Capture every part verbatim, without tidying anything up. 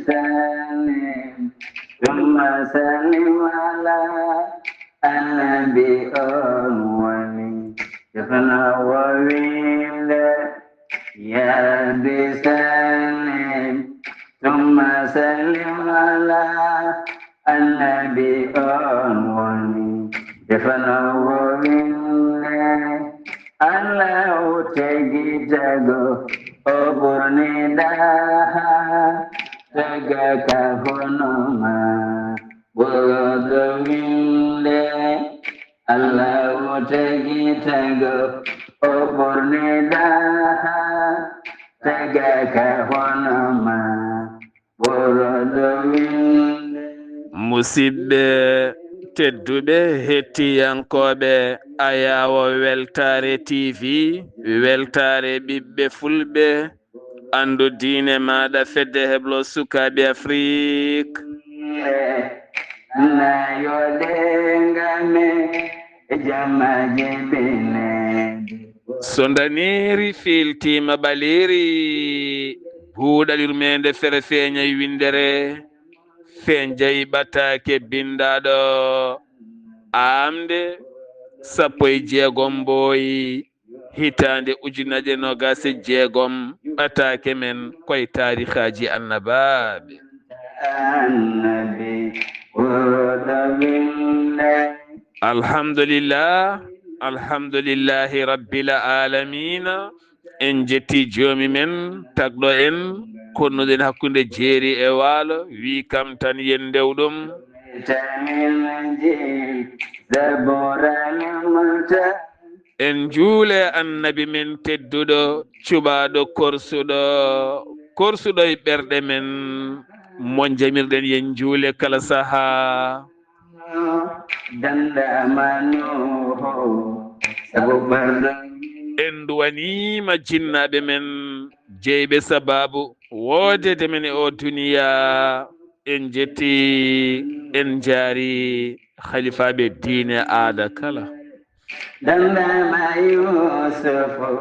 سلم ثم سلم على النبي، on woni defno o winde. يا رب سلم ثم سلم على النبي، on woni defno o winde. Allahu tagi tago o ɓurni ɗaha, taga ka hono ma ɓurɗo winde. Allahu tagi tago o ɓurni ɗaha, taga ka hono ma ɓurɗo winde. Musidɓe tedduɓe, hettiyankooɓe Ayaawo Weltaare T V, weltaare ɓiɓɓe Fulɓe, anndu diine maaɗa, fedde heblo sukaaɓe Afrik. Nayo de ngame jamaaji bineede. So ndaneeri fiiltiima ɓaleeri, buuɗal yurmeende fere feeñay winndere, feeñjay ɓataake binndaaɗo aamde sappo e jeegom mbooyi, hitaande ujunnaje noogaas e jeegom, ɓataake men koye taarikaaji annabaaɓe. Annabi, buuɗo winndere. Alhamdulillah, alhamdulillahi rabbil aalamiina. En jetti joomi men, tagɗo en, konnuɗen hakkunde jeeri e waalo, wi kam tan yen ndew ɗum. Tamin jil, zaburan muta. En njuule annabi men tedduɗo, cuɓaaɗo korsuɗo, korsuɗo e ɓerɗe men, mo jamirɗen yen njuule kala sahaa. Danda amano ho, sabu ɓarɗo. En nduwaniima jinnaaɓe men, jeyɓe sabaabu woodeede men e o duniya. En jetti, en njaari halifaaɓe diine aada kala. Danda ma Yusufu,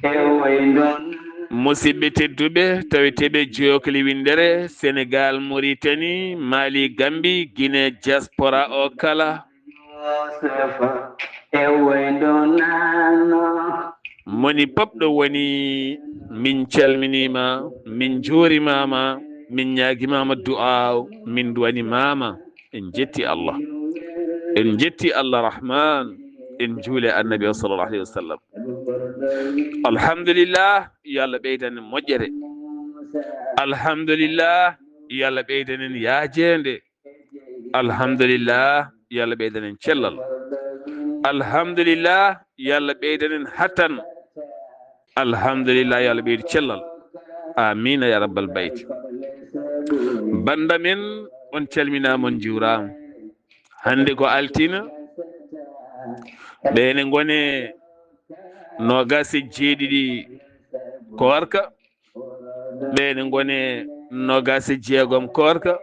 e woy ndon. Musidɓe tedduɓe, taweteeɓe Jokli Winndere, Senegal, Mauritanie, Mali, Gambie, Guinée, diaspora o kala. Yusufu, e woy ndon nano. Moni pop ɗo woni, min calminiima, min njuurimaama, min ñaagimaama du'aaw, min nduwanimaama. En jetti Allah. En jetti Allah Rahman. En njuule Annabi o sallallahu alayhi wa sallam. Alhamdulillah, yo Allah ɓeydan en moƴƴere. Alhamdulillah, yo Allah ɓeydan en yaajeende. Alhamdulillah, yo Allah ɓeydan en cellal. Alhamdulillah, yo Allah ɓeydan en hattan. Alhamdulillah, yo Allah ɓeydu cellal. Amiina ya rabbal bayti. Bannda men, on calminaama, on njuuraama. Hannde ko altine, ɓe ne ngone noogaas e jeeɗiɗi koorka, ɓe ne ngone noogaas e jeegom koorka.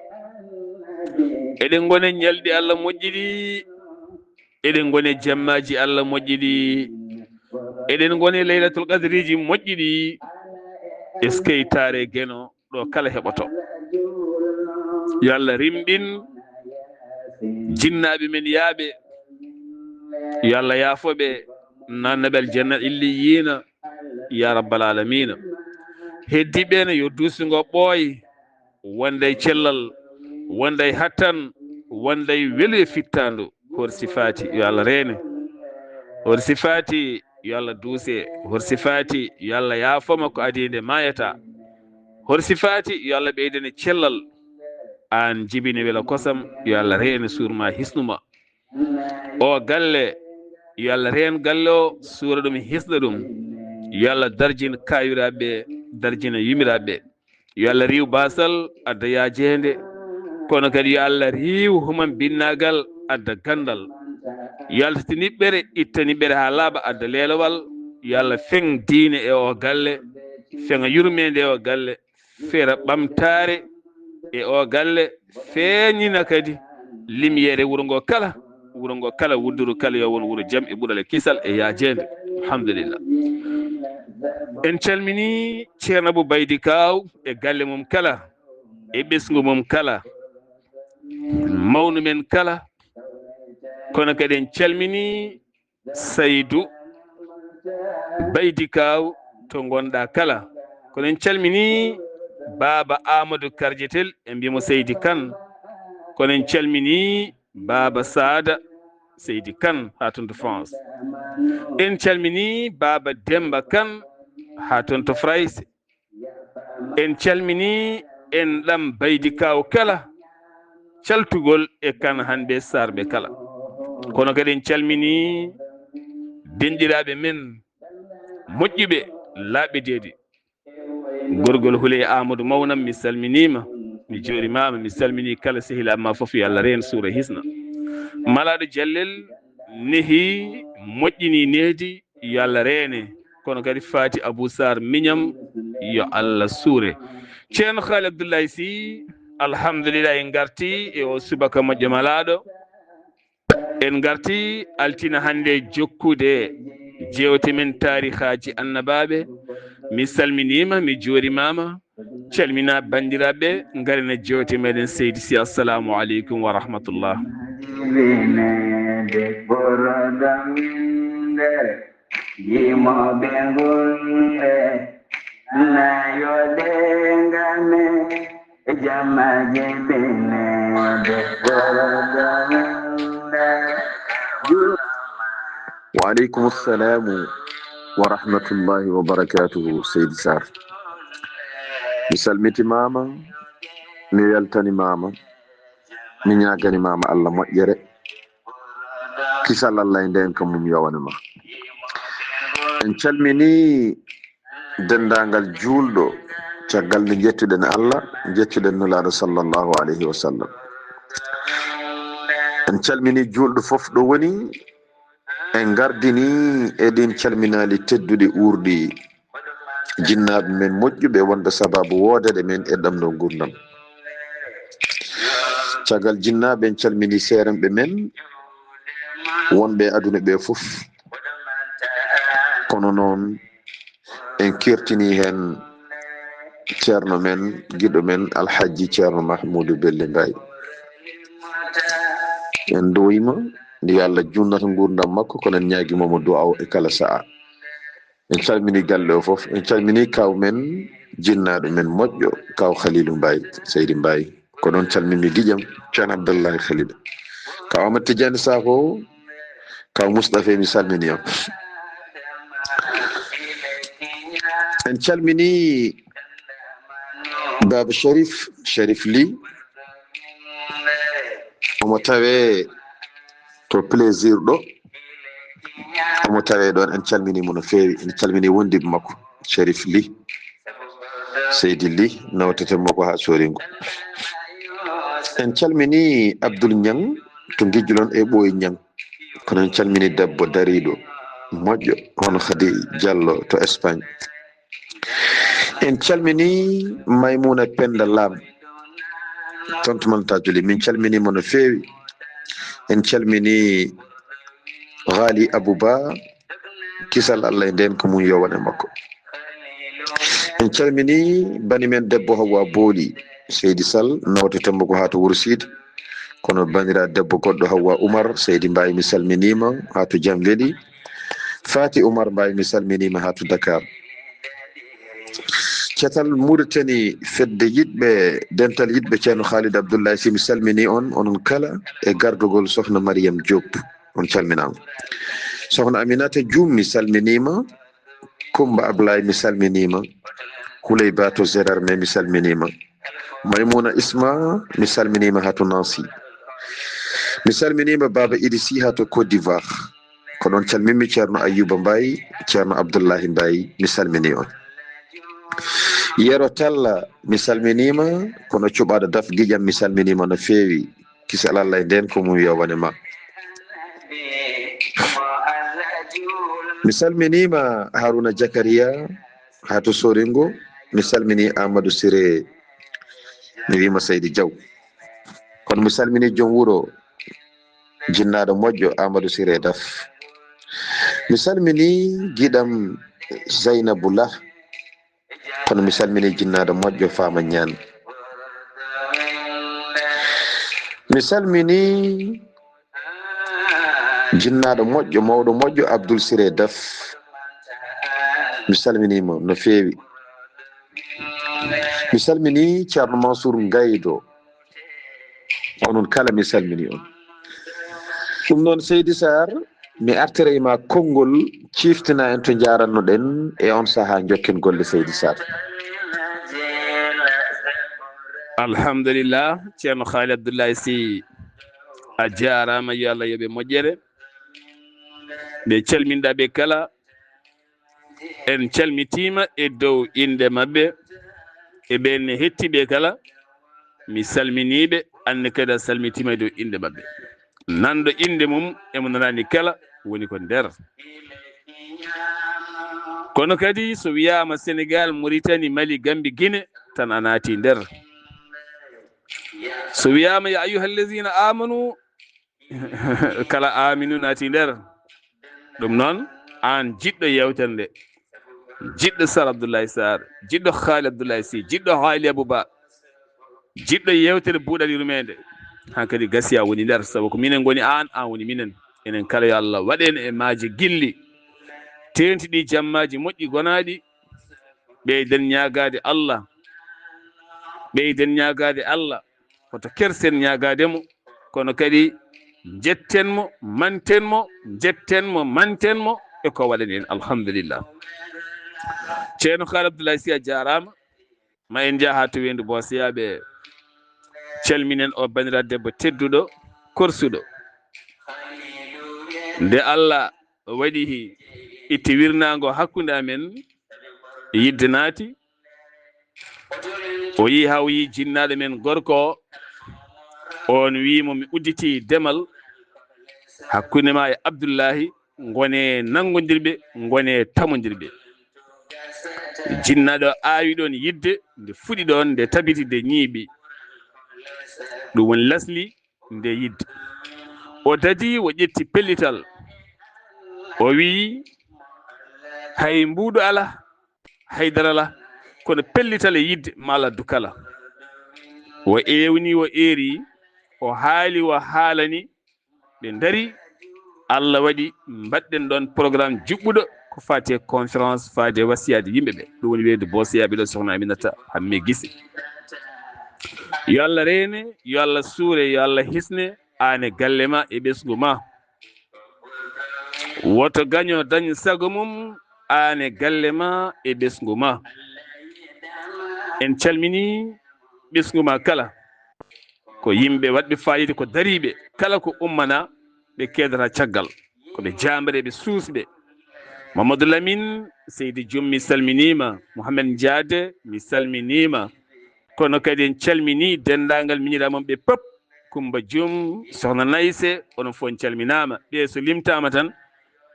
Eɗen ngone ñalɗi Allah moƴƴi ɗi, eɗen ngone jemmaaji Allah moƴƴi ɗi, eɗen ngone laylatul qadriji moƴƴi ɗi. Eskey taare Geno, ɗo kala heɓoto. Yo Allah rimɗin jinnaaɓe men yaaɓe. Yo Allah yaafo ɓe, nanna ɓe aljanna illiyiina, ya rabbal aalamiina. Heddiiɓe ne, yo duusi ngo ɓooy, wonday cellal, wonday hattan, wonday welu e fittaandu. Hor sifaati, yo Allah reene. Hor sifaati, yo Allah duuse. Hor sifaati, yo Allah yaafoma ko adii nde maayata. Hor sifaati, yo Allah ɓeydane cellal. Aan jibini wela kosam, yo Allah reene suur ma, hisnu ma. O galle, yo Allah reen galle o, suura ɗum, hisna ɗum. Yo Allah darjin kaayiraaɓe, darjina yumiraaɓe. Yo Allah riiw baasal, adda yaajeende. Kono kadi yo Allah riiw human binnaagal, adda ganndal. Yo Allah tati niɓɓere, itta niɓɓere haa laaɓa, adda leelowal. Yo Allah feŋ diine e o galle, feŋa yurmeende e o galle, feera ɓamtaare e o galle, feeñina kadi limyeere wuro ngo kala. Wuro ngo kala, wudduru kala, yo won wuro jam e ɓural e kisal e yaajeende. Alhamdulillah. En calmini Ceerno Abou Baydi Kaaw e galle mum kala. e ɓesngu mum kala, mawnu men kala, kono kadi en calminii Saydu Baydi Kaaw to ngonɗaa kala. Kono en calminii Baaba Aamadu Karjetel, en mbiyii mo Seydi Kan. Kono en calminii Baaba Saada Seydi Kan haa toon to France. En calminii Baaba Demba Kan haa toon to Frayse. En calminii en ɗam Baydi Kaaw kala, caltugol e Kan Hanɓe Saarɓe kala. Kono kadi en calminii denɗiraaɓe men moƴƴuɓe, laaɓedeede. Gorgol Huley Aamadu Mawnam, mi salminiima, mi juurimaama, mi salminii kala sehilaaɓe ma fof, yo Allah reen suura hisna. Malaaɗo Jallel nehi, moƴƴini nehdi, yo Allah reene. Kono kadi Faati Abuu Saar miñam, yo Allah suure. Ceerno Haali Abdullahi Sih, alhamdulillah, en ngarti e o subaka moƴƴo malaaɗo. En ngarti altine hannde jokkude jeewte men taarihaaji annabaaɓe. Mi salminiima, mi juurimaama. Calmina banndiraaɓe, ngaren e jeewte meɗen Seydi Sih. Assalamu aleykum wa rahmatullah. Jibinede ɓurɗo winde, yimoɓe gulle, nayoɗe ngame, jamma jibinede ɓurɗo winde. Wa aleykum salamu wa rahmatullahi wa barakatuhu, Seydi Sarr. Mi salmitimaama, mi weltanimaama, mi ñaagani maama Allah moƴƴere. Kisal Allah e ndeenka mum yowane ma. En calmini denndaangal juulɗo, caggal nde njettuɗen Allah, njettuɗen Nulaaɗo sallallahu alayhi wa sallam. En calmini juulɗo fof ɗo woni, en ngardini e ɗin calminaali tedduɗi uurɗi. Jinnaaɓe men moƴƴuɓe wonɓe sababu woodeede men e ɗamɗo ngurdam. Caggal jinnaaɓe, en calmini seerenɓe men wonɓe e aduna ɓe fof. Kono noon, en kirtini heen ceerno men, giɗo men, Alhajji Ceerno Mahmuudu Bello Mbaye. En nduwima, yo Allah junnata ngurdam makko, kono en ñaagima mo du'aaw e kala sa'a. En calmini galle o fof, en calmini kaw men, jinnaaɗo men moƴƴo, kaw Khalilu Mbaye, Seydi Mbaye. Ko ɗon calmimi giƴam, Ceerno Abdullahi Khalil. Kaw Amadou Tidiane Sakho, kaw Moustapha, mi salmini on. En calmini Baba Sharif, Sharif Ly. Omo tawe to Plaisir ɗo. Omo tawe ɗon, en calmini mo no feewi. En calmini wondiɓe makko, Sharif Ly, Seydi Ly, nawteten mo ko haa Soringo. En calmini Abdoul Niang to Guijulon e Ɓooyi Niang. Kono en calmini debbo dariiɗo moƴƴo, hono Khady Diallo to Espagne. En calmini Maimouna Penda Lam, tontu man Tajuli, min calmini mo no feewi. En calmini Ghali Abouba, kisal Allah e ndeenka mum yowane makko. En calmini bani men debbo Hawwa Booli, Seydi Sall, nawteten mo ko haa to Wuro Siidi. Kono banira debbo goɗɗo Hawwa Oumar, Seydi Mbaye, mi salminiima haa to Jamweli. Faati Oumar Mbaye, mi salminiima haa to Dakar. Catal Mauritanie, fedde yiɗɓe, dental yiɗɓe Ceerno Khalid Abdoulaye Sy, mi salmini on, onon kala e gardugol Sokhna Mariam Diop, on calminaama. Sokhna Aminata Dioum, mi salminiima. Kumba Ablaye, mi salminiima. Huley Ba to Gérard, mais mi salminiima. Maimouna Isma, mi salminiima haa to Nancy. Mi salminiima Baba Idi Sy haa to Côte d'Ivoire. Ko ɗon calmimi Ceerno Ayyuba Mbaye, Ceerno Abdullahi Mbaye, mi salmini on. Yero Talla, mi salminiima, kono cuɓaaɗo daf giƴam, mi salminiima no feewi. Kisal Allah e ndeenka mum yowane ma. Mi salminiima Haruna Jakariya haa to Soringo, mi salmini Amadou Siré, mi wiima Seydi Diaw. Kono mi salmini joom wuro, jinnaaɗo moƴƴo Amadou Siré Daf. Mi salmini giɗam Zainabou Lah, kono mi salmini jinnaaɗo moƴƴo Fama Niane. Mi salmini jinnaaɗo moƴƴo, mawɗo moƴƴo, Abdul Sire Daf. Mi salminiima no feewi. Mi salmini Ceerno Mansour Ngaydo. Onon kala mi salmini on. Ɗum noon, Seydi Sarr, mi artira e ma konngol, ciftina en to njaarannoɗen e on sahaa, njokken golle, Seydi Sarr. Alhamdulillah, Ceerno Haali Abdullahi Sy, a jaaraama, yo Allah yoɓe moƴƴere. Ɓe calminɗa ɓe kala, en calmitiima e dow innde maɓɓe, e ɓeen ne hetti ɓe kala, mi salminii ɓe, aan ne kadi a salmitiima e dow innde maɓɓe. Nanɗo innde mum, emo nanaani kala, woni ko nder. Kono kadi, so wiyaama Senegal, Mauritanie, Mali, Gambie, Guinée, tan a naati nder. So wiyaama, ya ayyuhal lazina amanu, kala aminu naati nder. Ɗum noon, aan jiɗɗo yeewtere nde, jiɗɗo Sar Abdoulaye Sarr, jiɗɗo Haali Abdoulaye Sy, jiɗɗo Haali Abouba, jiɗɗo yeewtere Buuɗal Yurmeende, hankadi gasi a woni nder, sabu ko minen ngoni aan, aan woni minen. Enen kala, yo Allah waɗ en e maaje gilli, teeŋti ɗi jammaaji moƴƴi gonaaɗi, ɓeyden ñaagaade Allah, ɓeyden ñaagaade Allah, hoto kersen ñaagaade mo, kono kadi njetten mo, manten mo, njetten mo, manten mo e ko waɗani en. Alhamdulillah. Ceerno Haali Abdoulaye Sy, a jaaraama. Ma en njah haa to Weendu Boosiyaaɓe, calminen o banndiraaɗo debbo tedduɗo, korsuɗo. Nde Allah waɗi itti wirnaango hakkunde amen, yidde naati, o yii haa o yii jinnaaɗo men gorko o, oon wii mo, mi udditi demal hakkunde ma e Abdullahi, ngone nanngondirɓe, ngone tamondirɓe. Jinnaaɗo aawi ɗoon yidde, nde fuɗi ɗoon, nde tabiti, nde ñiiɓi. Ɗum woni lasli nde yidde. O dadi, o ƴetti pellital, o wii, hay mbuuɗu alaa, hay dara alaa, kono pellital e yidde maa laddu kala. O eewni, o eeri, o haali, o haalani, ɓe ndari, Allah waɗi mbaɗɗen ɗoon programme juɓɓuɗo ko faati e conférence, faati e wasiyaaji yimɓe ɓe. Ɗum woni wiyde Boosiyaaɓe ɗo, Sokhna Aminata Hamme Gise. Yo Allah reene, yo Allah suure, yo Allah hisne, aan e galle ma e ɓesngu ma. Woto gaño dañ sago mum, aan e galle ma e ɓesngu ma. En calminii ɓesngu ma kala. Ko yimɓe waɗɓe faayiida, ko dariiɓe, kala ko ummana, ɓe keedata caggal. Ko ɓe jaambareeɓe, suusɓe. Mamadou Lamine, Seydi Jum, mi salminiima. Mouhamed Jaade, mi salminiima. Kono kadi en calminii denndaangal miñiraaɓe mon ɓe pop. Kumba Jum, Sokhna Nayse, onon fof on calminaama. Ɓe so limtaama tan,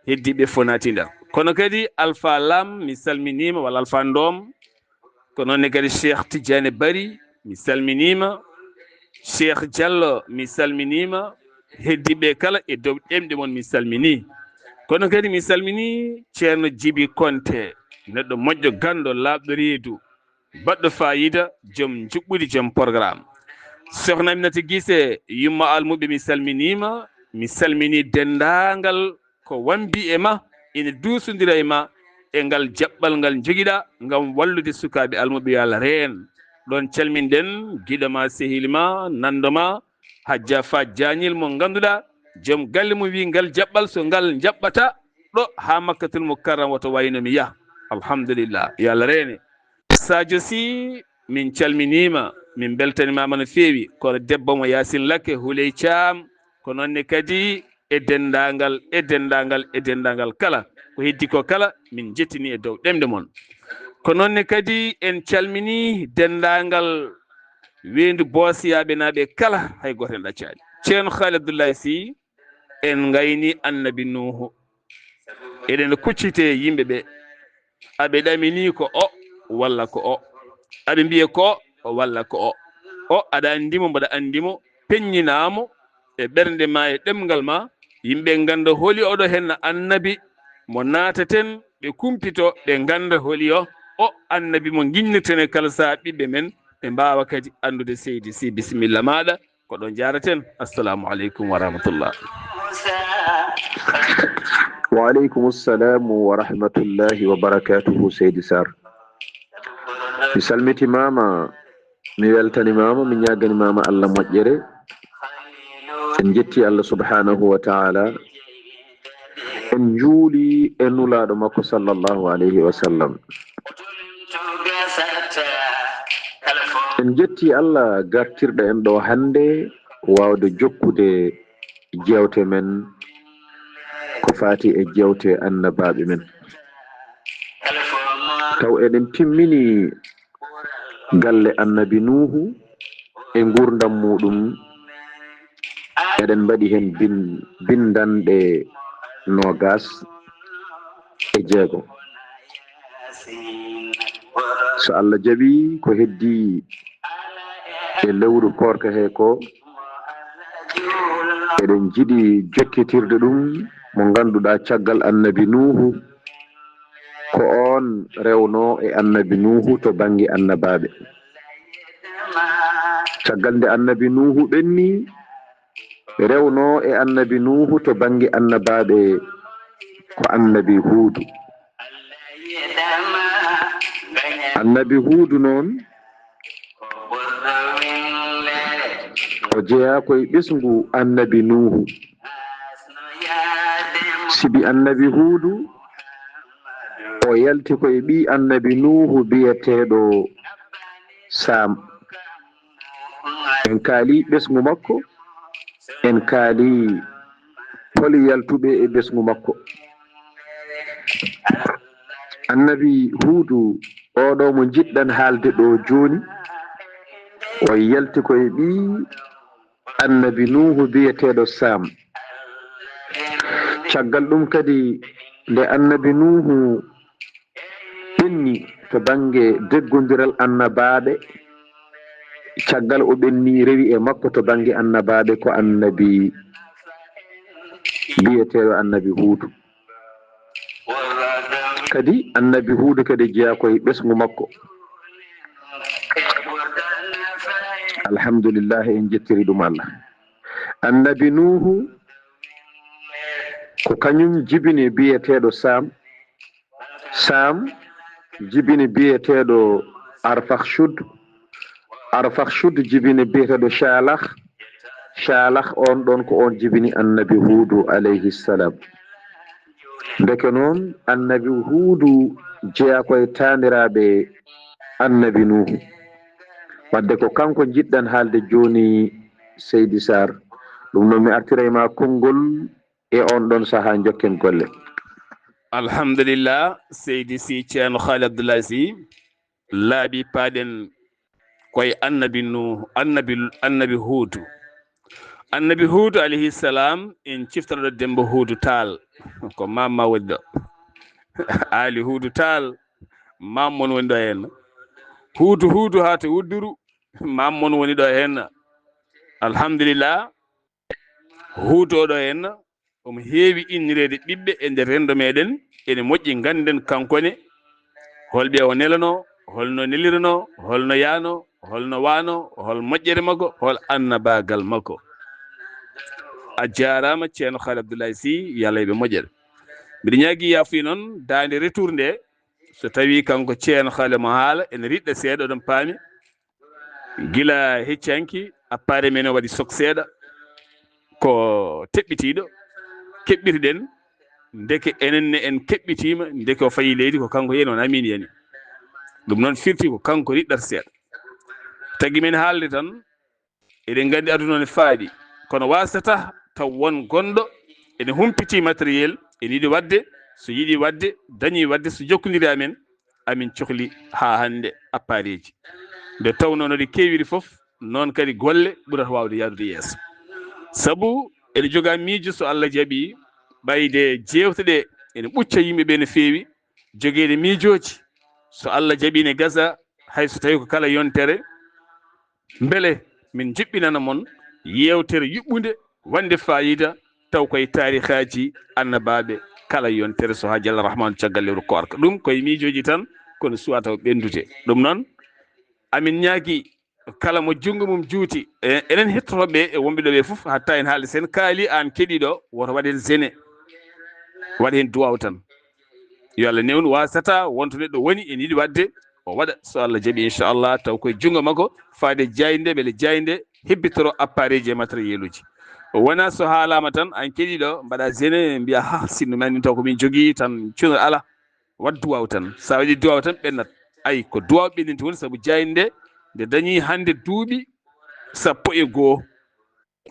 heddiiɓe fof naati nder. Kono kadi Alpha Lam, mi salminiima, walla Alpha Ndom. Ko noon ne kadi Cheikh Tidiane Bari, mi salminiima. Cheikh Diallo, mi salminiima. Heddiiɓe kala e dow ɗemɗe mon, mi salminii. Kono kadi mi salminii Ceerno Jibi Konte, neɗɗo moƴƴo, ganndo, laaɓɗo reedu, baɗɗo faayiida, joom njuɓɓudi, joom programme. Sokhna Aminata Gise, yumma almuɓe, mi salminiima. Mi salminii denndaangal ko wambi e ma, ina duusondira e ma e ngal jaɓɓal ngal njogiɗaa ngam wallude sukaaɓe almuɓe, yo Allah reen. Ɗoon calminɗen giɗo ma, sehil ma, nanndo ma, Hajja Fa Jañil mo ngannduɗaa, joom galle mum wii ngal jaɓɓal, so ngal jaɓɓata ɗo haa Makkatul Mukarram, woto wayno mi yah. Alhamdulillah, yo Allah reene. Sadio Sy, min calminiima, min mbeltanimaama no feewi. Kono debbo mo Yaasin Lakke, Huley Caam, ko noon ne kadi e denndaangal, e denndaangal, e denndaangal kala. Ko heddi ko kala, min njettinii e dow ɗemɗe mon. Ko noon ne kadi en calminii denndaangal Weendu Boosiyaaɓe naaɓe kala, hay gooto en ɗaccaani. Ceerno Haali Abdullahi Sy, en ngayni Annabi Nuuhu. Eɗen kuccite yimɓe ɓe. Aɓe ɗaminii ko o walla ko o. Aɓe mbiye ko o walla ko o. O, aɗa anndi mo, mbaɗa anndi mo, peññinaa mo e ɓernde ma, e ɗemngal ma. Yimɓe ngannda holi oɗo henna annabi mo naataten, ɓe kumpito, ɓe ngannda holi o. O annabi mo ngiññirten e kala sahaa ɓiɓɓe men, ɓe mbaawa kadi anndude. Seydi Sy, bisimilla maaɗa. Ko ɗo njaaraten. Assalamu aleykum wa rahmatullah. Wa aleykum assalamu wa rahmatullahi wa barakatuhu, Seydi Sarr. Mi salmitimaama, mi weltanimaama, mi ñaagani maama Allah moƴƴere. En jetti Allah subhanahu wa ta'ala. En njuuli e nulaaɗo makko sallallahu alayhi wa sallam. En jetti Allah gartirɗo en ɗo hannde waawde jokkude jeewte men ko faati e jeewte annabaaɓe men. Taw eɗen timmini galle annabi Nuuhu e nguurndam muuɗum. Eɗen mbaɗi heen bin-, binndanɗe noogas e jeego. So Allah jaɓi, ko heddii e lewru koorka he ko, eɗen njiɗi jokkitirde ɗum mo ngannduɗaa caggal annabi Nuuhu, ko oon rewnoo e annabi Nuuhu to bannge annabaaɓe. Caggal nde annabi Nuuhu ɓenni, rewnoo e annabi Nuuhu to bannge annabaaɓe ko annabi Huudu. Annabi Huudu noon, o jeyaa ko e ɓesngu annabi Nuuhu. Sibi annabi Huudu, o yalti ko e ɓii annabi Nuuhu biyeteeɗo Saam. En kaali ɓesngu makko, en kaali holi yaltuɓe e ɓesngu makko. Annabi Huudu, oɗo mo njiɗɗen haalde ɗo jooni, o yalti ko e ɓii annabi Nuuhu biyeteeɗo Saam. Caggal ɗum kadi, nde annabi Nuuhu ɓenni to bannge deggondiral annabaaɓe, caggal o ɓenni rewi e makko to bannge annabaaɓe ko annabi biyeteeɗo annabi Huudu. Kadi annabi Huudu kadi jeyaa ko e ɓesngu makko. Alhamdulillah, en jettiri ɗum Allah. Annabi Nuuhu ko kañum jibini biyeteeɗo Saam. Saam jibini biyeteeɗo Arfakshud. Arfakshud jibini biyeteeɗo Shaalah. Shaalah on ɗon ko on jibini annabi Huudu alayhi salam. Ndeke noon annabi Huudu jeyaa ko e taaniraaɓe annabi Nuuhu. Wadde ko kanko njiɗɗen haalde jooni, Seydi Sarr. Ɗum noon mi artiray ma konngol e on ɗon sahaa njokken golle. Alhamdulillah, Seydi Sy Ceerno Haali Abdoulaye Sy, laaɓi paaɗen koye annabi Nuuhu, annabi, annabi Huudu. Annabi Huudu alayhi salam, en ciftoto Demba Huudu Taal. Ko maam ma woni ɗo. Aali Huudu Taal, maam mon woni ɗo heen. Huudu, Huudu haa to Wudduru, maam mon woni ɗo heen. Alhamdulillah, Huudu o ɗo heen, omo heewi innireede ɓiɓɓe e nder renndo meɗen. Ene moƴƴi ngannden kankone hol ɓe o nelanoo, hol no neliranoo, hol no yaanoo, hol no waanoo, hol moƴƴere makko, hol annabaagal makko. A jaaraama, Ceerno Haali Abdoulaye Sy, yo Allah heɓe moƴƴere. Mbiɗa ñaagii yaafuya noon, daande retour nde, so tawii kanko Ceerno Haali mo haala, ene riɗɗa seeɗa, oɗon paami. Gila hecci hanki, appareil men o waɗi sok seeɗa, ko teɓɓitiiɗo, keɓɓirɗen, ndeke enen ne en keɓɓitiima, ndeke o fayi leydi, ko kanko yani, on amin yani. Ɗum noon firti ko kanko riɗɗata seeɗa. Tagi men haalde tan, eɗen nganndi aduna ne faaɗi, kono wasata taw won gonɗo ene humpiti matériel, ene yiɗi waɗde, so yiɗi waɗde, dañi waɗde, so jokkondiri amen, amin cohli haa hannde appareil ji. Nde tawnoo no ɗi keewiri fof, noon kadi golle ɓurata waawde yahdude yeeso. Sabu eɗe jogaa miijo, so Allah jaɓii, ɓayde jeewte ɗe ene ɓucca yimɓe ɓe no feewi, jogeede miijooji, so Allah jaɓii, ne gasa, hay so tawii ko kala yontere, mbele min njiɓɓinana mon yeewtere yuɓɓunde, wonde faayiida, taw koye taarihaaji annabaaɓe kala yontere, so haa Jalla Rahmaanu caggal lewru koorka. Ɗum koye miijooji tan, kono suwaa taw ɓenndude. Ɗum noon, amin ñaagii kala mo junngo mum juuti. E, enen hettotooɓe e wonɓe ɗo ɓe fof, hatta en haalde, so en kaali aan keɗiiɗo, woto waɗ heen zene, waɗ heen duwaaw tan. Yo Allah newnu, wasata wonto neɗɗo woni ene yiɗi waɗde, o waɗa, so Allah jaɓi, inchallah, taw koye junngo makko, faade jaaynde, mbele jaaynde hebbitoro appareil ji e matériel uji. Wonaa so haalaama tan, aan keɗiiɗo, mbaɗa zene, mbiya, "Ha, sinno mi anndi taw ko min jogii tan, cunal alaa." Waɗ duwaaw tan. So a waɗii duwaaw tan, ɓennat. Ay, ko duwaaw ɓenninta woni, sabu jaaynde nde, nde dañii hannde duuɓi sappo e goo.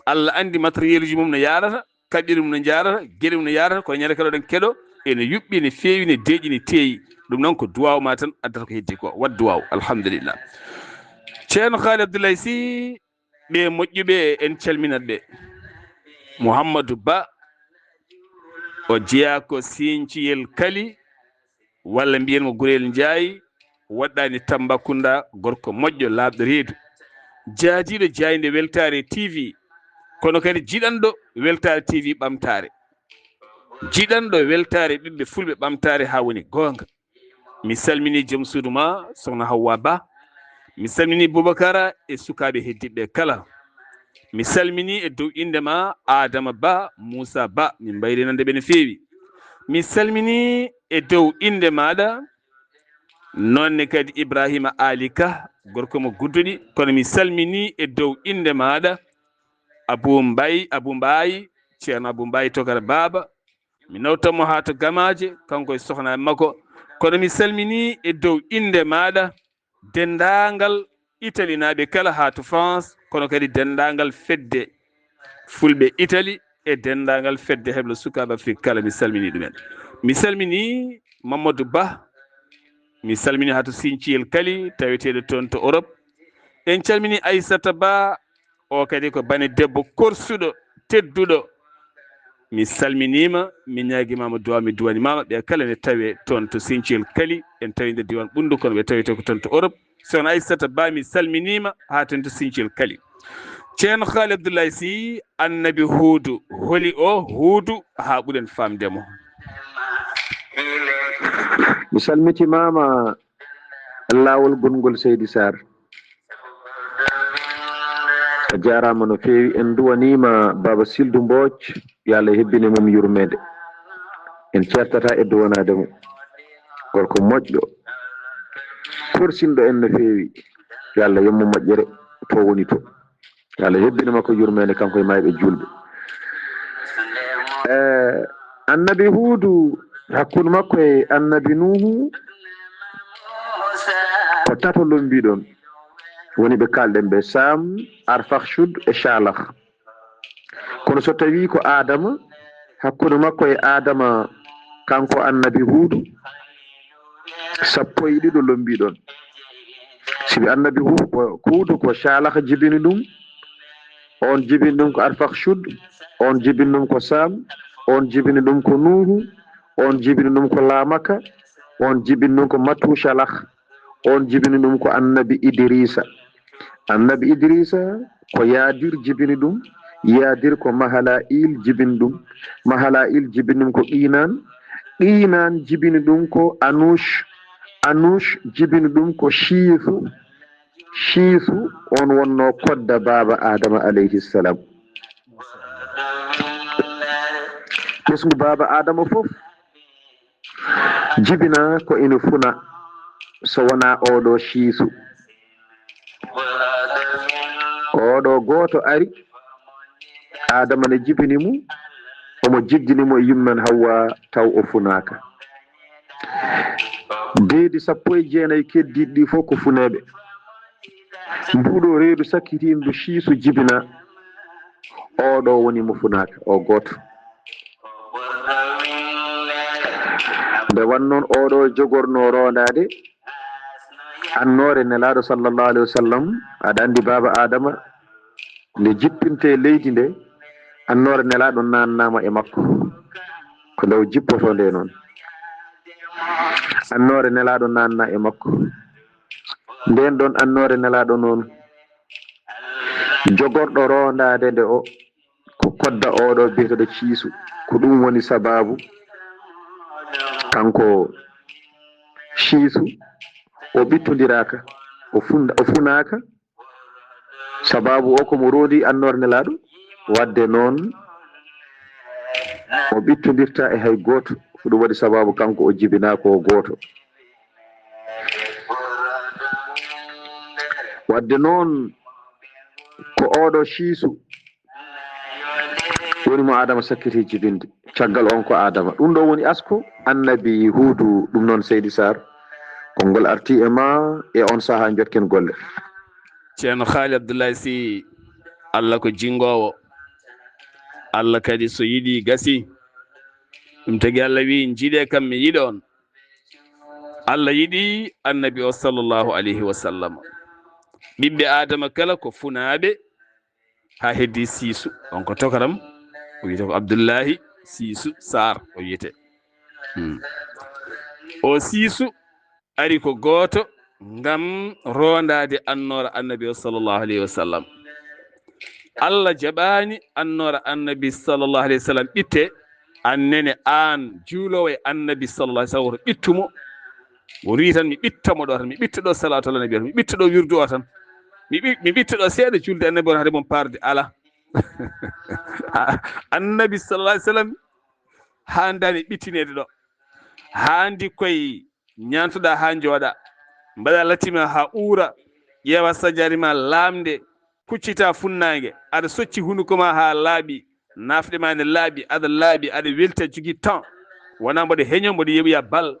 Allah anndi matériel uji mum no yaarata, kaɓirɗe mum no njaarata, geɗe mum no yaarata, kono ñande kala oɗon keɗo, ene yuɓɓi, ene feewi, ene deeƴi, ene teeyi. Ɗum noon ko duwaaw ma tan addata ko heddi ko. Waɗ duwaaw, alhamdulillah. Ceerno Haali Abdoulaye Sy, ɓe moƴƴuɓe en calminat ɓe. Mouhamadou Ba, o jeyaa ko Sinciyel Kali, walla mbiyen mo Gurel Njaay, woɗɗaani Tambacounda, gorko moƴƴo, laaɓɗo reedu. Jaadiiɗo jaaynde Weltaare T V, kono kadi jiɗanɗo Weltaare T V ɓamtaare. Jiɗanɗo Weltaare ɓiɓɓe Fulɓe ɓamtaare haa woni goonga. Mi salminii joom suudu ma, Sokhna Hawwa Ba. Mi salminii Boubacara e sukaaɓe heddiiɓe kala. Mi salminii e dow innde ma, Adama Ba, Moussa Ba. Min mbayrii nande ɓe no feewi. Mi salminii e dow innde maaɗa, noon ne kadi Ibrahima Ali Ka, gorko mo Gudduɗi. Kono mi salminii e dow innde maaɗa, Abou Mbaye, Abou Mbaye, Ceerno Abou Mbaye Tokara Baaba. Mi nawtan mo haa to Gamaaje, kanko e sokhna makko. Kono mi salminii e dow innde maaɗa denndaangal Italinaaɓe kala haa to France, kono kadi denndaangal fedde Fulɓe Itali e denndaangal fedde heblo sukaaɓe Afrik kala, mi salminii ɗumen. Mi salminii Mamadou Ba, mi salminii haa to Sinciyel Kali, taweteeɗo toon to Europe. En calminii Aissata Ba, o kadi ko bane debbo korsuɗo, tedduɗo. Mi salminiima, mi ñaagimaama duwaa, mi duwanimaama. Ɓe kala ne tawe toon to Sinciyel Kali, en tawi nder diiwaan Ɓunndu, kono ɓe tawete ko toon to Europe. Sokhna Aissata Ba, mi salminiima haa toon to Sinciyel Kali. Ceerno Haali Abdoulaye Sy, Annabi Huudu, holi o Huudu haa ɓuren faamde mo? Mi salmitimaama laawol gongol Seydi Sarr. A jaaraama no feewi. En nduwaniima Baaba Sildu Mbooc, yo Allah hebbine mum yurmeende. En ceertataa e duwanaade mo. Gorko moƴƴo, korsinɗo en no feewi. Yo Allah yommo moƴƴere to woni to. Yo Allah hebbine makko yurmeende, kanko e maayɓe juulɓe. Eh, Annabi Huudu, hakkunde makko e Annabi Nuuhu, ko tato lombii ɗoon, woni ɓe kaalɗen ɓe, Saam, Arfakshud e Caalakh. Kono so tawii ko Aadama, hakkunde makko e Aadama, kanko Annabi Huudu, sappo e ɗiɗo lombii ɗoon. Sibi Annabi Hu-, ko, Huudu ko Caalakh jibini ɗum, oon jibini ɗum ko Arfakshud, oon jibini ɗum ko Saam, oon jibini ɗum ko Nuuhu, oon jibini ɗum ko Laamaka, oon jibini ɗum ko Matucalakh, oon jibini ɗum ko Annabi Idriisa. Annabi Idriisa ko Yaadir jibini ɗum, Yaadir ko Mahala'il jibini ɗum, Mahala'il jibini ɗum ko Qiinaan, Qiinaan jibini ɗum ko Anuuc, Anuuc jibini ɗum ko Ciisu, Ciisu oon wonnoo kodda baaba Aadama alayhi salaam. Ɓesngu baaba Aadama fof jibinaa ko ina funa, so wonaa ooɗoo Ciisu. Ooɗoo gooto ari, Aadama ne jibini mo, omo jiddini mo e yummen Hawwa, taw o funaaka. Deedi sappo e jeenayi keddiiɗi ɗi fof ko funeeɓe. Nduuɗoo reedu sakkitiindu Ciisu jibinaa, ooɗoo woni mo funaaka, o gooto. Nde won noon ooɗoo jogornoo roondaade annoore Nelaaɗo sallallahu alayhi wa sallam, aɗa anndi baaba Aadama, nde jippintee leydi nde, annoore Nelaaɗo naannaama e makko. Ko nde o jippotoo nde noon. Annoore Nelaaɗo naannaa e makko. Ndeen ɗoon annoore Nelaaɗo noon, jogorɗo roondaade nde o, ko kodda ooɗoo biyeteeɗo Ciisu. Ko ɗum woni sabaabu kanko Ciisu, o ɓittondiraaka, o funda-, o funaaka, Sababu o ko mo rondi annoore Nelaaɗo, wadde noon o ɓittondirta e hay gooto. Ko ɗum waɗi sababu kanko o jibinaa ko gooto. Wadde noon ko oɗo siisu woni mo Adama sakkiti jibinde. Caggal on ko Adama. Ɗum ɗo woni asko annabi Huudu. Ɗum noon, Seydi Sarr, konngol arti e ma e on sahaa, njokken golle. Ceerno Haali Abdullahi Sy, Allah ko jinngoowo. Allah kadi so yiɗi gasi. Ɗum tagi Allah wi, "Njiɗe kam mi yiɗa on." Allah yiɗi annabi o sallallahu alayhi wa sallam. Ɓiɓɓe Adama kala ko funaaɓe, haa heddi siisu. On ko tokaram, o wiyete ko Abdullahi Siisu Sarr, o wiyete. Hmm. O siisu ari ko gooto ngam rondaade annoora annabi o sallallahu alayhi wa sallam. Allah jaɓaani annoora annabi sallallahu alayhi wa sallam ɓitte, annene aan juuloowo e annabi sallallahu alayhi wa sallam, woto ɓittu mo. Won wi tan mi ɓitta mo ɗo tan, mi ɓitta ɗo salatu ala nabi, mi ɓitta ɗo wirdu o tan, mi ɓi-, mi ɓitta ɗo seeɗa julde annabi on hade mum parde, ala. Annabi sallallahu alayhi wa sallam haandaani ɓittineede ɗo. Haandi koye ñaantoɗaa haa njooɗa, mbaɗa latima haa uura, ƴeewa sajaari ma laamnde, kuccita funnaange, aɗa socci hunuko ma haa laaɓi, nafɗe ma ne laaɓi, aɗa laaɓi, aɗa welti, a jogii temps. Wonaa mboɗo heño, mboɗo yeɓoya bal.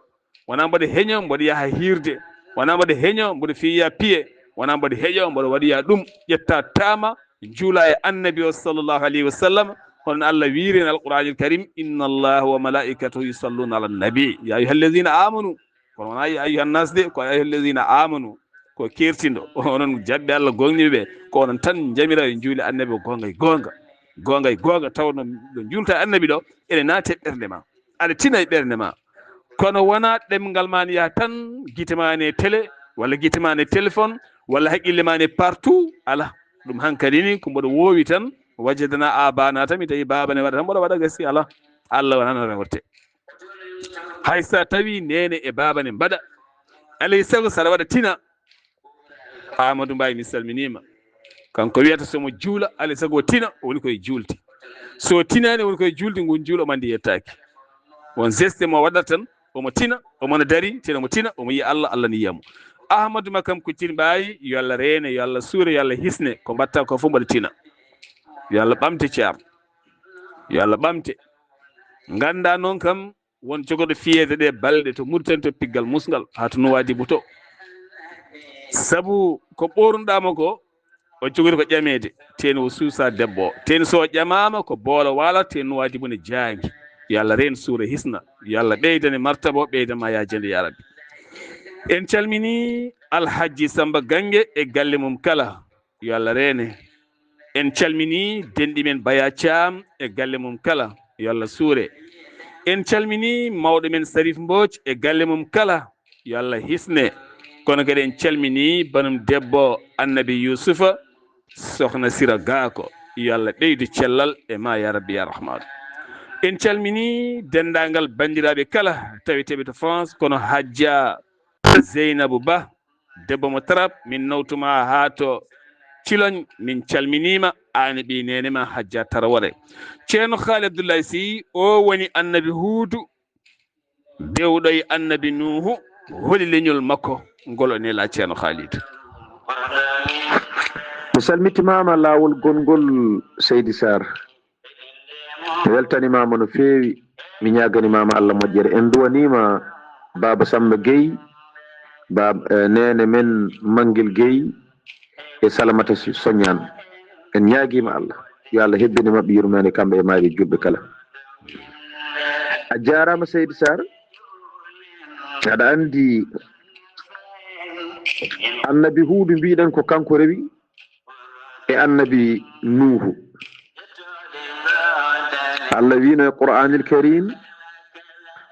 Wonaa mboɗo heño, mboɗo yaha hiirde. Wonaa mboɗo heño, mboɗo fiya piye. Wonaa mboɗo heƴo, mboɗo waɗoya ɗum. Ƴetta taama, juula e annabi o sallallahu alayhi wa sallam. Hono no Allah wiiri e Alqur'aanil Kariim, "Inna Allaha wa malaa'ikatahu yusalluna ala nabi. Ya ayyuha allazina amanu." Kono wonaa ya ayyuha nnas de, ko ya ayyuha allazina amanu. Ko keertindo. Onon jaɓɓe Allah, gooŋɗinɓe ɓe. Ko onon tan njamira yo njuuli annabi o goonga e goonga. Goonga e goonga, taw no, no njuulta e annabi ɗo, ene naati e ɓernde ma. Aɗa tina e ɓernde ma. Kono wonaa ɗemngal ma ne yaha tan, gite ma ne télé, walla gite ma ne téléphone, walla haqqille ma ne partout. Ala. Ɗum hankadi ni ko mboɗo woowi tan, wajadana abana tan, mi tawi baaba ne waɗa tan, mboɗo waɗa gasi, ala. Allah wonaa no rewrete. Hay so a tawi neene e baaba ne mbaɗa, alay sago so aɗa waɗa tina. Amadou Mbaye, mi salminiima. Kanko wiyata so mo juula, alay sago o tina, o woni koye juulde. So o tinaani, o woni koye juulde, ngun juula omo anndi yettaaki. Won geste mo waɗata tan, omo tina, omo na dari, teno omo tina, omo yiya Allah, Allah ne yiya mo. Ahmadu Makam Kuccin Mbaye, yo Allah reene, yo Allah suure, yo Allah hisne, ko mbaɗta ko fof mbaɗa tina. Yo Allah ɓamte Ceerno. Yo Allah ɓamte. Ngannda noon kam, won jogoɗo fiyeede ɗe balɗe to Mauritanie to Piggal Musngal haa to Nouadhibou to. Sabu ko ɓoornuɗaa mo ko, o jogori ko ƴameede, teni o suusa debbo o. Teni so o ƴamaama ko boolo waala, teni Nouadhibou ne jaangi. Yo Allah reen suura hisna. Yo Allah ɓeydane martaba o, ɓeydan ma yaa jende yaa Rabbi. En calmini Alhajji Samba Gange e galle mum kala. Yo Allah reene. En calmini denɗi men Baya Caam e galle mum kala. Yo Allah suure. En calmini mawɗo men Sarif Mbooc e galle mum kala. Yo Allah hisne. Kono kadi en calmini banum debbo Annabi Yuusufa, Sokhna Sira Gako. Yo Allah ɓeydu cellal e ma ya Rabbi ya Rahmanu. En calmini denndaangal banndiraaɓe kala taweteeɓe to France, kono Hajja Zeynabu Ba, debbo mo Tarab, min nawtuma haa to Ciloñ, min calminiima, aan e ɓii neene ma Hajja Tarawore. Ceerno Haali Abdullahi Sy, o woni Annabi Huudu, dewɗo e Annabi Nuuhu, holi leñol makko ngol o nela Ceerno Haalidu? Mi salmitimaama laawol gonngol, Seydi Sarr. Mi weltanimaama no feewi, mi ñaaganimaama Allah moƴƴere. En nduwaniima Baaba Sammba Gey, baab-, eh, neene men Manngel Gey e Salamata Soñaan. En ñaagiima Allah, yo Allah hebbine maɓɓe yurmeende, kamɓe e maayɓe juulɓe kala. A jaaraama, Seydi Sarr. Aɗa anndi Annabi Huudu, mbiɗen ko kanko rewi e Annabi Nuuhu. Allah wiino e Qur'aanil Kariim,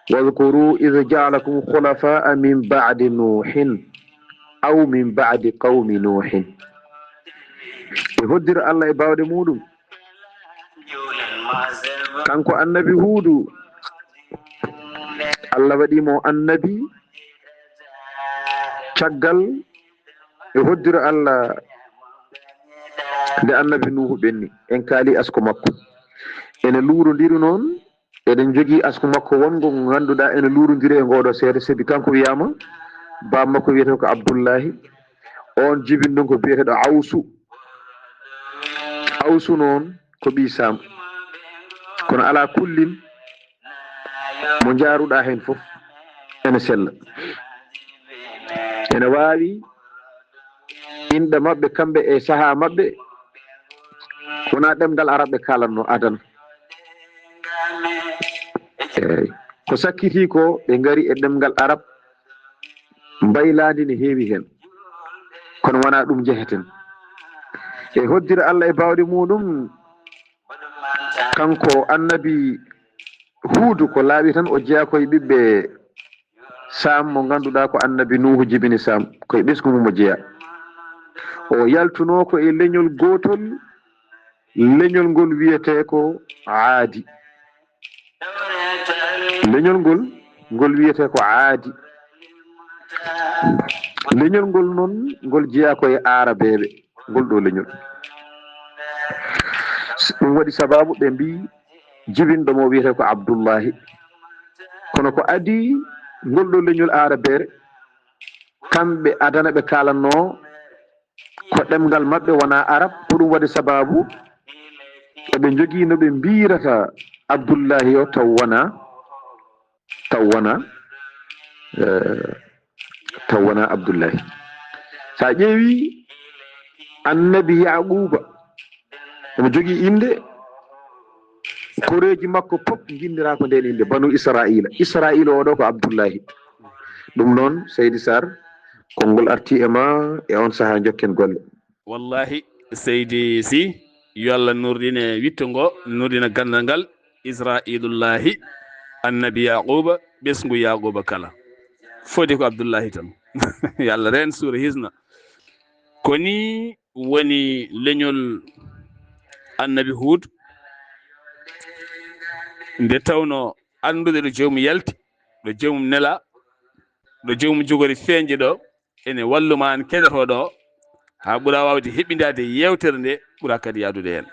"Wadhkuru idh ja'alakum khulafa'a min ba'di Nuuhin, aw min ba'di qawmi Nuuhin." E hoddira Allah e baawɗe muuɗum. Kanko Annabi Huudu, Allah waɗi mo annabi caggal e hoddira Allah Nde Annabi Nuuhu ɓenni, en kaali asko makko. Ene luurondiri noon, eɗen njogii asko makko wonngo ngo ngannduɗaa ene luurondiri e ngooɗo seede, sabi kanko wiyaama baaba makko wiyetee ko Abdullaahi, oon jibini ɗum ko biyeteeɗo Awsu. Awsu noon ko ɓii Saam. Kono alaa kullin, mo njaaruɗaa heen fof ene sella. Ene waawi inɗe maɓɓe kamɓe e sahaa maɓɓe, wonaa ɗemngal Arab ɓe kaalatnoo adan. Eey. Ko sakkitii ko, ɓe ngari e ɗemngal Arab, mbaylaandi ne heewi heen. Kono wonaa ɗum njeheten. E hoddira Allah e baawɗe muuɗum, kanko Annabi Huudu ko laaɓi tan, o jeyaa ko e ɓiɓɓe Saam mo ngannduɗaa ko Annabi Nuuhu jibini Saam, ko e ɓesngu mum o jeyaa. O yaltunoo ko e leñol gootol, leñol ngol wiyetee ko Aadi. Leñol ngol, ngol wiyetee ko Aadi. Leñol ngol noon, ngol jeyaa ko e Aarabeeɓe, ngol ɗoo leñol. Ɗum waɗi sabaabu ɓe mbii jibinɗo mo wiyetee ko Abdullaahi. Kono ko adii ngol ɗoo leñol Aarabeere, kamɓe adana ɓe kaalatnoo ko ɗemngal maɓɓe wonaa Arab, ko ɗum waɗi sabaabu eɓe njogii no ɓe mbiyirata Abdullaahi o taw wonaa, taw wonaa, eh, taw wonaa Abdullaahi. So a ƴeewii Annabi Yaaquuba, omo jogii innde, koreeji makko fof njinndiraa ko ndeen innde, Banu Israa'iila. Israa'iila oo ɗoo ko Abdullaahi. Ɗum noon, Seydi Sarr, konngol artii e ma e oon sahaa, njokken golle. Wallahi, Seydi Sy, yo Allah nurɗine witto ngo, nurɗina ganndal ngal, Israa'iilullaahi, Annabi Yaaquuba, ɓesngu Yaaquuba kala. Foti ko Abdullaahi tan. Yo Allah reen suura hisna. Ko nii woni leñol Annabi Huud, nde tawnoo anndude ɗo joomum yalti, ɗo joomum nela, ɗo joomum jogori feeñde ɗo, ene wallu ma aan keɗotooɗo o, haa ɓura waawde heɓindaade yeewtere nde, ɓura kadi yahdude heen.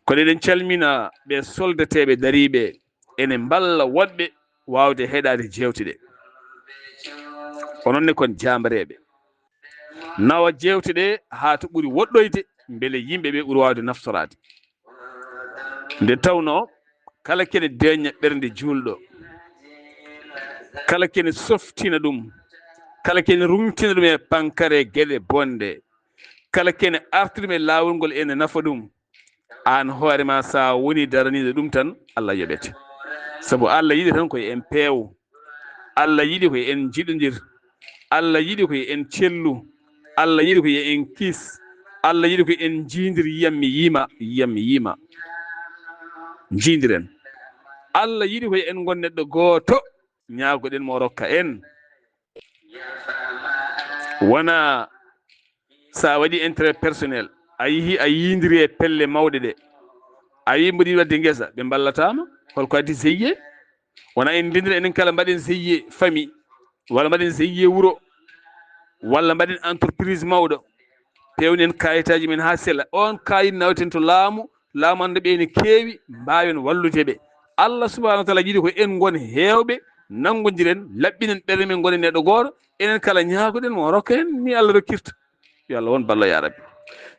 Kono eɗen calmina ɓe soldateeɓe dariiɓe ene mballa woɗɓe waawde heɗaade jeewte ɗe. Onon ne kon jaambareeɓe. Nawa jeewte ɗe haa to ɓuri woɗɗoyde, mbele yimɓe ɓe ɓuri waawde naftoraade. Nde tawnoo, kala kene deeƴna ɓernde juulɗo, kala kene softina ɗum, kala kene ruŋtina ɗum e pankare geɗe bonɗe, kala kene arta ɗum e laawol ngol ene nafa ɗum, aan hoore ma, so a woni daraniiɗo ɗum tan, Allah yoɓete. Sabu Allah yiɗi tan ko en peew. Allah yiɗi ko en njiɗondir. Allah yiɗi ko en cellu. Allah yiɗi ko en kiis. Allah yiɗi ko en njiindir yiyam mi yiima, yiyam mi yiima. Njiindiren. Allah yiɗi ko en ngon neɗɗo gooto, ñaagoɗen mo o rokka en. Wona so a waɗi intérêt personnel, a yehi a yiindiri e pelle mawɗe ɗe, a wi mboɗo yiɗi waɗde ngesa, ɓe mballataama. Holko addi seyye? Wona en ndendira enen kala mbaɗen seyye famille, walla mbaɗen seyye wuro, walla mbaɗen entreprise mawɗo, pewnen kayitaaji men haa sela. On kayit nawten to laamu, laamu annda ɓe ene keewi, mbaawen wallude ɓe. Allah subhanahu wa taala yiɗi ko en ngon heewɓe, nanngondiren, laɓɓinen ɓerɗe men, ngonen neɗɗo gooto, enen kala ñaagoɗen mo rokka en ni Allah rokkirta. Yo Allah won ballo ya rabbi.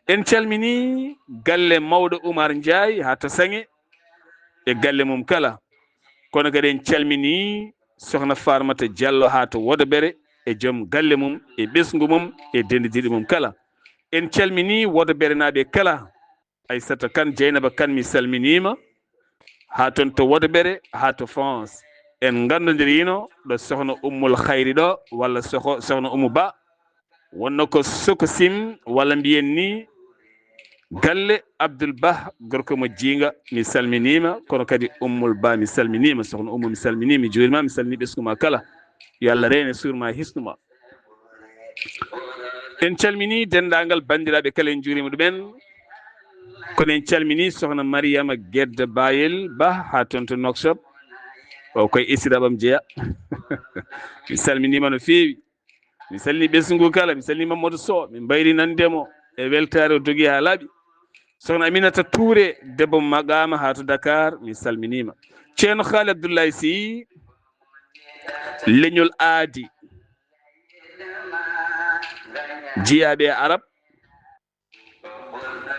En calmini galle mawɗo Oumar Ndiaye haa to Saŋe e galle mum kala. Kono kadi en calmini sokhna Farmata Diallo haa to Wodobere e joom galle mum e ɓesngu mum e dendidiiɗo mum kala. En calmini Wodoberenaaɓe kala. Aissata Kane, Dieynaba Kane, mi salminiima. Haa toon to Wodobere, haa to France. En nganndondiriino ɗo sokhna Ummul Khayri ɗo, walla sokho-, sokhna Ummu Ba. Wonno ko Sococim, walla mbiyen ni galle Abdoul Bah, gorko mo Jiinga, mi salminiima. Kono kadi Ummul Ba, mi salminiima. Sokhna Ummu, mi salminiima, mi juuriima, mi salmini ɓesngu ma kala. Yo Allah reen e suur ma, hisnu ma. En calmini denndaangal banndiraaɓe kala, en njuuriima ɗumen. Kono en calmini sokhna Mariama Gedda Bayel Bah haa toon to Nouakchott. O koye esiraɓam jeya. Mi salminiima no feewi. Mi salmini ɓesngu ngu kala, mi salmini Mamadou Sow, min mbayri nande mo e weltaare, o dogi haa laaɓi. Sokhna Aminata Touré, debbo Maqama haa to Dakar, mi salminiima. Ceerno Haali Abdoulaye Sy, leñol aadi, jiyaaɓe e Arab,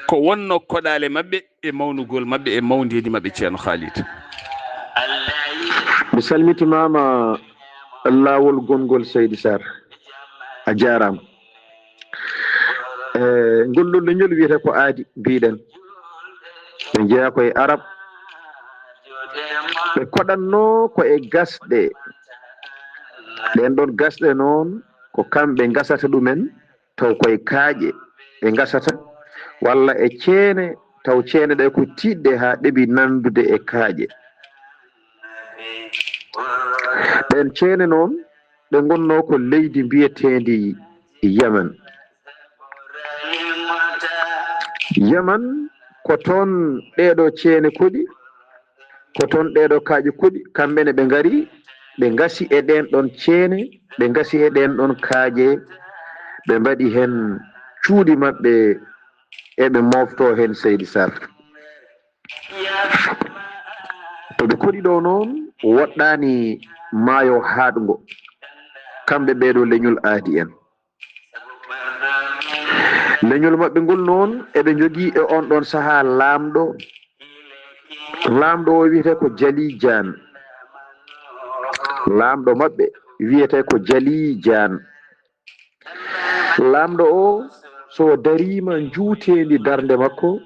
ko wonno koɗaale maɓɓe e mawnugol maɓɓe e mawndeedi maɓɓe, Ceerno Khalid. Mi salmitimaama laawol gonngol, Seydi Sarr. A jaaraama. E, ngol ɗoo leñol wiyetee ko aadi, mbiɗen. Ɓe njeyaa ko e Arab. Ɓe koɗatnoo ko e gasɗe. Ɗeen ɗoon gasɗe noon, ko kamɓe ngasata ɗumen, taw ko e kaaƴe ɓe ngasata, walla e ceene, taw ceene ɗe ko tiiɗɗe haa ɗeɓi nanndude e kaaƴe. Ɗeen ceene noon, ɗe ngonnoo ko leydi mbiyeteendi Yaman. Yaman, ko toon ɗeeɗoo ceene koɗi, ko toon ɗeeɗoo kaaƴe koɗi, kamɓe ne ɓe ngari, ɓe ngasi e ɗeen ɗoon ceene, ɓe ngasi e ɗeen ɗoon kaaƴe, ɓe mbaɗi heen cuuɗi maɓɓe, eɓe mooftoo heen, Seydi Sarr. To ɓe koɗi ɗoo noon, woɗɗaani maayo haaɗngo, kamɓe ɓeeɗoo leñol aadi en. Leñol maɓɓe ngol noon, eɓe njogii e oon ɗoon sahaa laamɗo. Laamɗo o wiyetee ko Jali Jaan. Laamɗo maɓɓe wiyetee ko Jali Jaan. Laamɗo o, so o dariima, njuuteendi darnde makko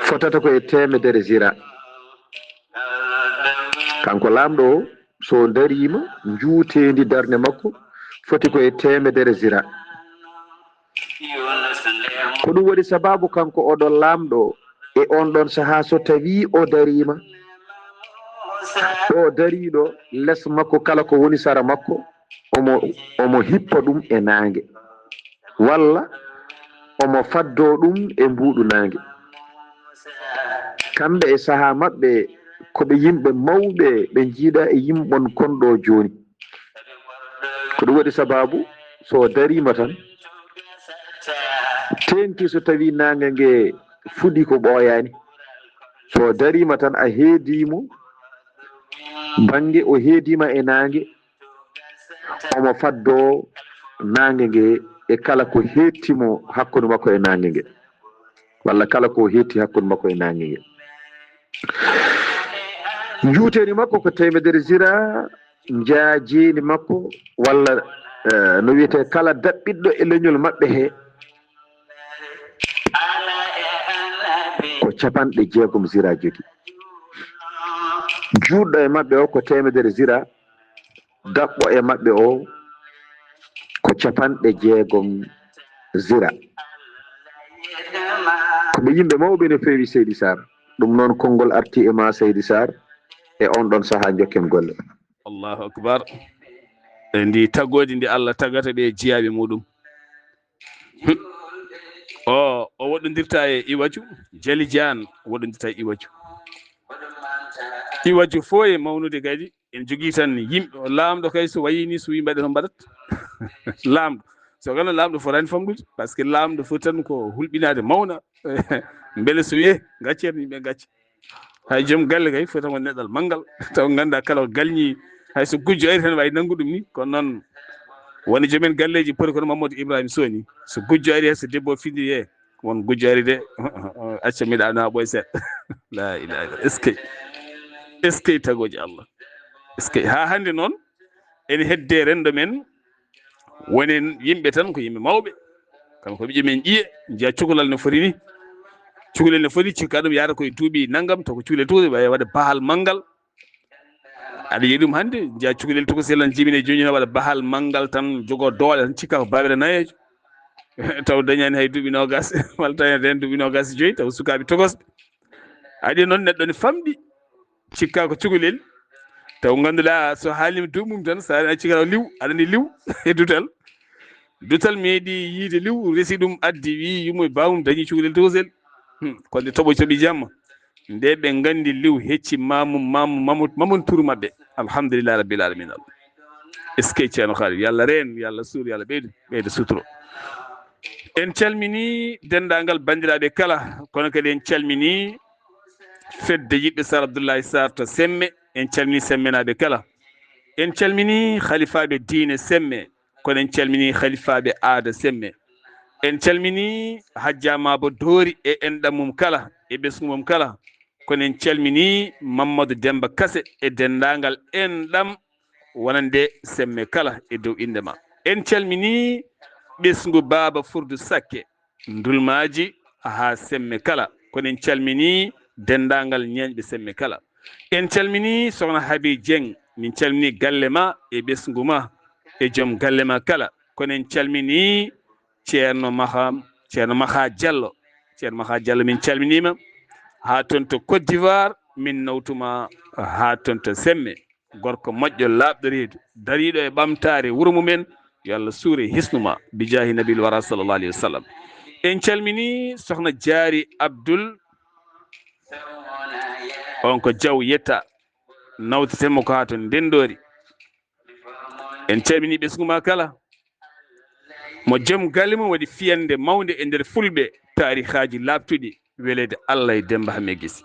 fotata ko e teemedere zira. Kanko laamɗo o, so o dariima, njuuteendi darnde makko foti ko e teemedere zira. Ko ɗum waɗi sabaabu kanko oɗo laamɗo e oon ɗoon sahaa, so tawii o dariima, ɗo dariiɗo les makko, kala ko woni sara makko, omo, omo hippa ɗum e naange, walla omo faddoo ɗum e mbuuɗu naange. Kamɓe e sahaa maɓɓe, ko ɓe yimɓe mawɓe, ɓe njiidaa e yimɓe mon kon ɗo jooni. Ko ɗum waɗi sabaabu, so o dariima tan, teeŋti so tawii naange nge fuɗi ko ɓooyaani. So o dariima tan, a heedii mo bannge, o heedii ma e naange, omo faddoo naange nge e kala ko heedti mo hakkunde makko e naange nge, walla kala ko heedti hakkunde makko e naange nge. Njuuteendi makko ko teemedere zira, njaajeeni makko, walla, eh, no wiyetee, kala daɓɓiɗɗo e leñol maɓɓe he, ko capanɗe jeegom zira jogii. Juutɗo e maɓɓe o ko teemedere zira, daɓɓo e maɓɓe o ko capanɗe jeegom zira. Ko ɓe yimɓe mawɓe no feewi, Seydi Sarr. Ɗum noon, konngol arti e ma, Seydi Sarr, e oon ɗoon sahaa njokken golle. Allahu akbar. E ndi tagoodi ndi Allah tagata ɓe jiyaaɓe muɗum. O, o woɗɗondirta e Iwaju, Jali Jaan woɗɗondirta e Iwaju. Iwaju fof e mawnude kadi, en jogii tan yimɓe, o laamɗo kay so wayii ni, so wii mbaɗen, o mbaɗat. Laamɗo, so kala laamɗo fotaani famɗude, par ce que laamɗo foti tan ko hulɓinaade mawna, mbele so wiyee, ngaccee tan, yimɓe ngacca. Hay joom galle kay foti tan won neɗɗal manngal, taw nganndaa kala ko galñi, hay so gujjo ari tan waawi nanngu ɗum ni, kono noon woni joomen galleeji poti kono Mamadou Ibrahima Soni, so gujjo ari hay so debbo findi, yee, won gujjo ari de, acca mbiɗa no ɓooy seeɗa. La ilaha illallah. Est-ce que, est-ce que tagooji Allah? Est-ce que haa hannde noon ene hedde renndo men, wonen yimɓe tan ko yimɓe mawɓe, kamɓe ko ɓiɓɓe men ƴiye, njiya cukalel no foti ni, cukalel no foti cikka ɗum yaata koye duuɓi nanngam, taw ko cukalel tokosel, waɗa bahal manngal. Aɗa yiya ɗum hannde, njiya cukalel tokosel tan jibine jooni, waɗa bahal manngal tan, jogoo doole tan, cikka ko baabiraaɗo nayeejo. Taw dañaani hay duuɓi noogaas, walla tawi dañaani duuɓi noogaas e joyi, taw sukaaɓe tokosɓe. Aɗa yiya noon neɗɗo ne famɗi, cikka ko cukalel, taw ngannduɗaa so haalima duuɓi mum tan, so a cikka liw, aɗa anndi liw e dutal. Dutal meeɗi yiide liw, resi ɗum, addi, wii yumma e baawum, dañi cukalel tokosel. Hmm, ko nde toɓo toɓi jamma. Nde ɓe nganndi liw hecci maamum, maamum, maamum, maamum turu maɓɓe. Alhamdulillahi rabbil alamin. Est-ce que Ceerno Khalid, yo Allah reen, yo Allah suur, yo Allah ɓeydu, ɓeydu suturo. En calminii denndaangal banndiraaɓe kala, kono kadi en calminii fedde yiɗɓe Sar Abdullahi Sar to Semme. En calminii Semmenaaɓe kala. En calminii halifaaɓe diine Semme, kono en calminii halifaaɓe aada Semme. En calminii Hajja Maabo Doori e enɗam mum kala, e ɓesngu mum kala. Kono en calminii Mammadu Demmba Kase e denndaangal enɗam wonande Semme kala e dow innde ma. En calminii ɓesngu Baaba Furdu Sakke, Ndulmaaji haa Semme kala. Kono en calminii denndaangal ñeeñɓe Semme kala. En calminii Sohna Habi Jeŋ, min calminii galle ma e ɓesngu ma e joom galle ma kala. Kono en calminii Ceerno Maha, Ceerno Maha Jallo. Ceerno Maha Jallo, min calminiima. Haa toon to Côte d'Ivoire, min nawtuma haa toon to Semme. Gorko moƴƴo, laaɓɗo reedu, dariiɗo e ɓamtaare wuro mumen. Yo Allah suure hisnu ma, bi jaahi nabil wara sallallahu alayhi wa sallam. En calminii Sohna Jaari Abdul, on ko Jaw yetta, nawteten mo ko haa to Ndenndoori. En calminii ɓesngu ma kala. Mo joom galle mum waɗi fiyannde mawnde e nder fulɓe, taarihaaji laaɓtuɗi, weleede Allah e Demmba Hamme Gisi.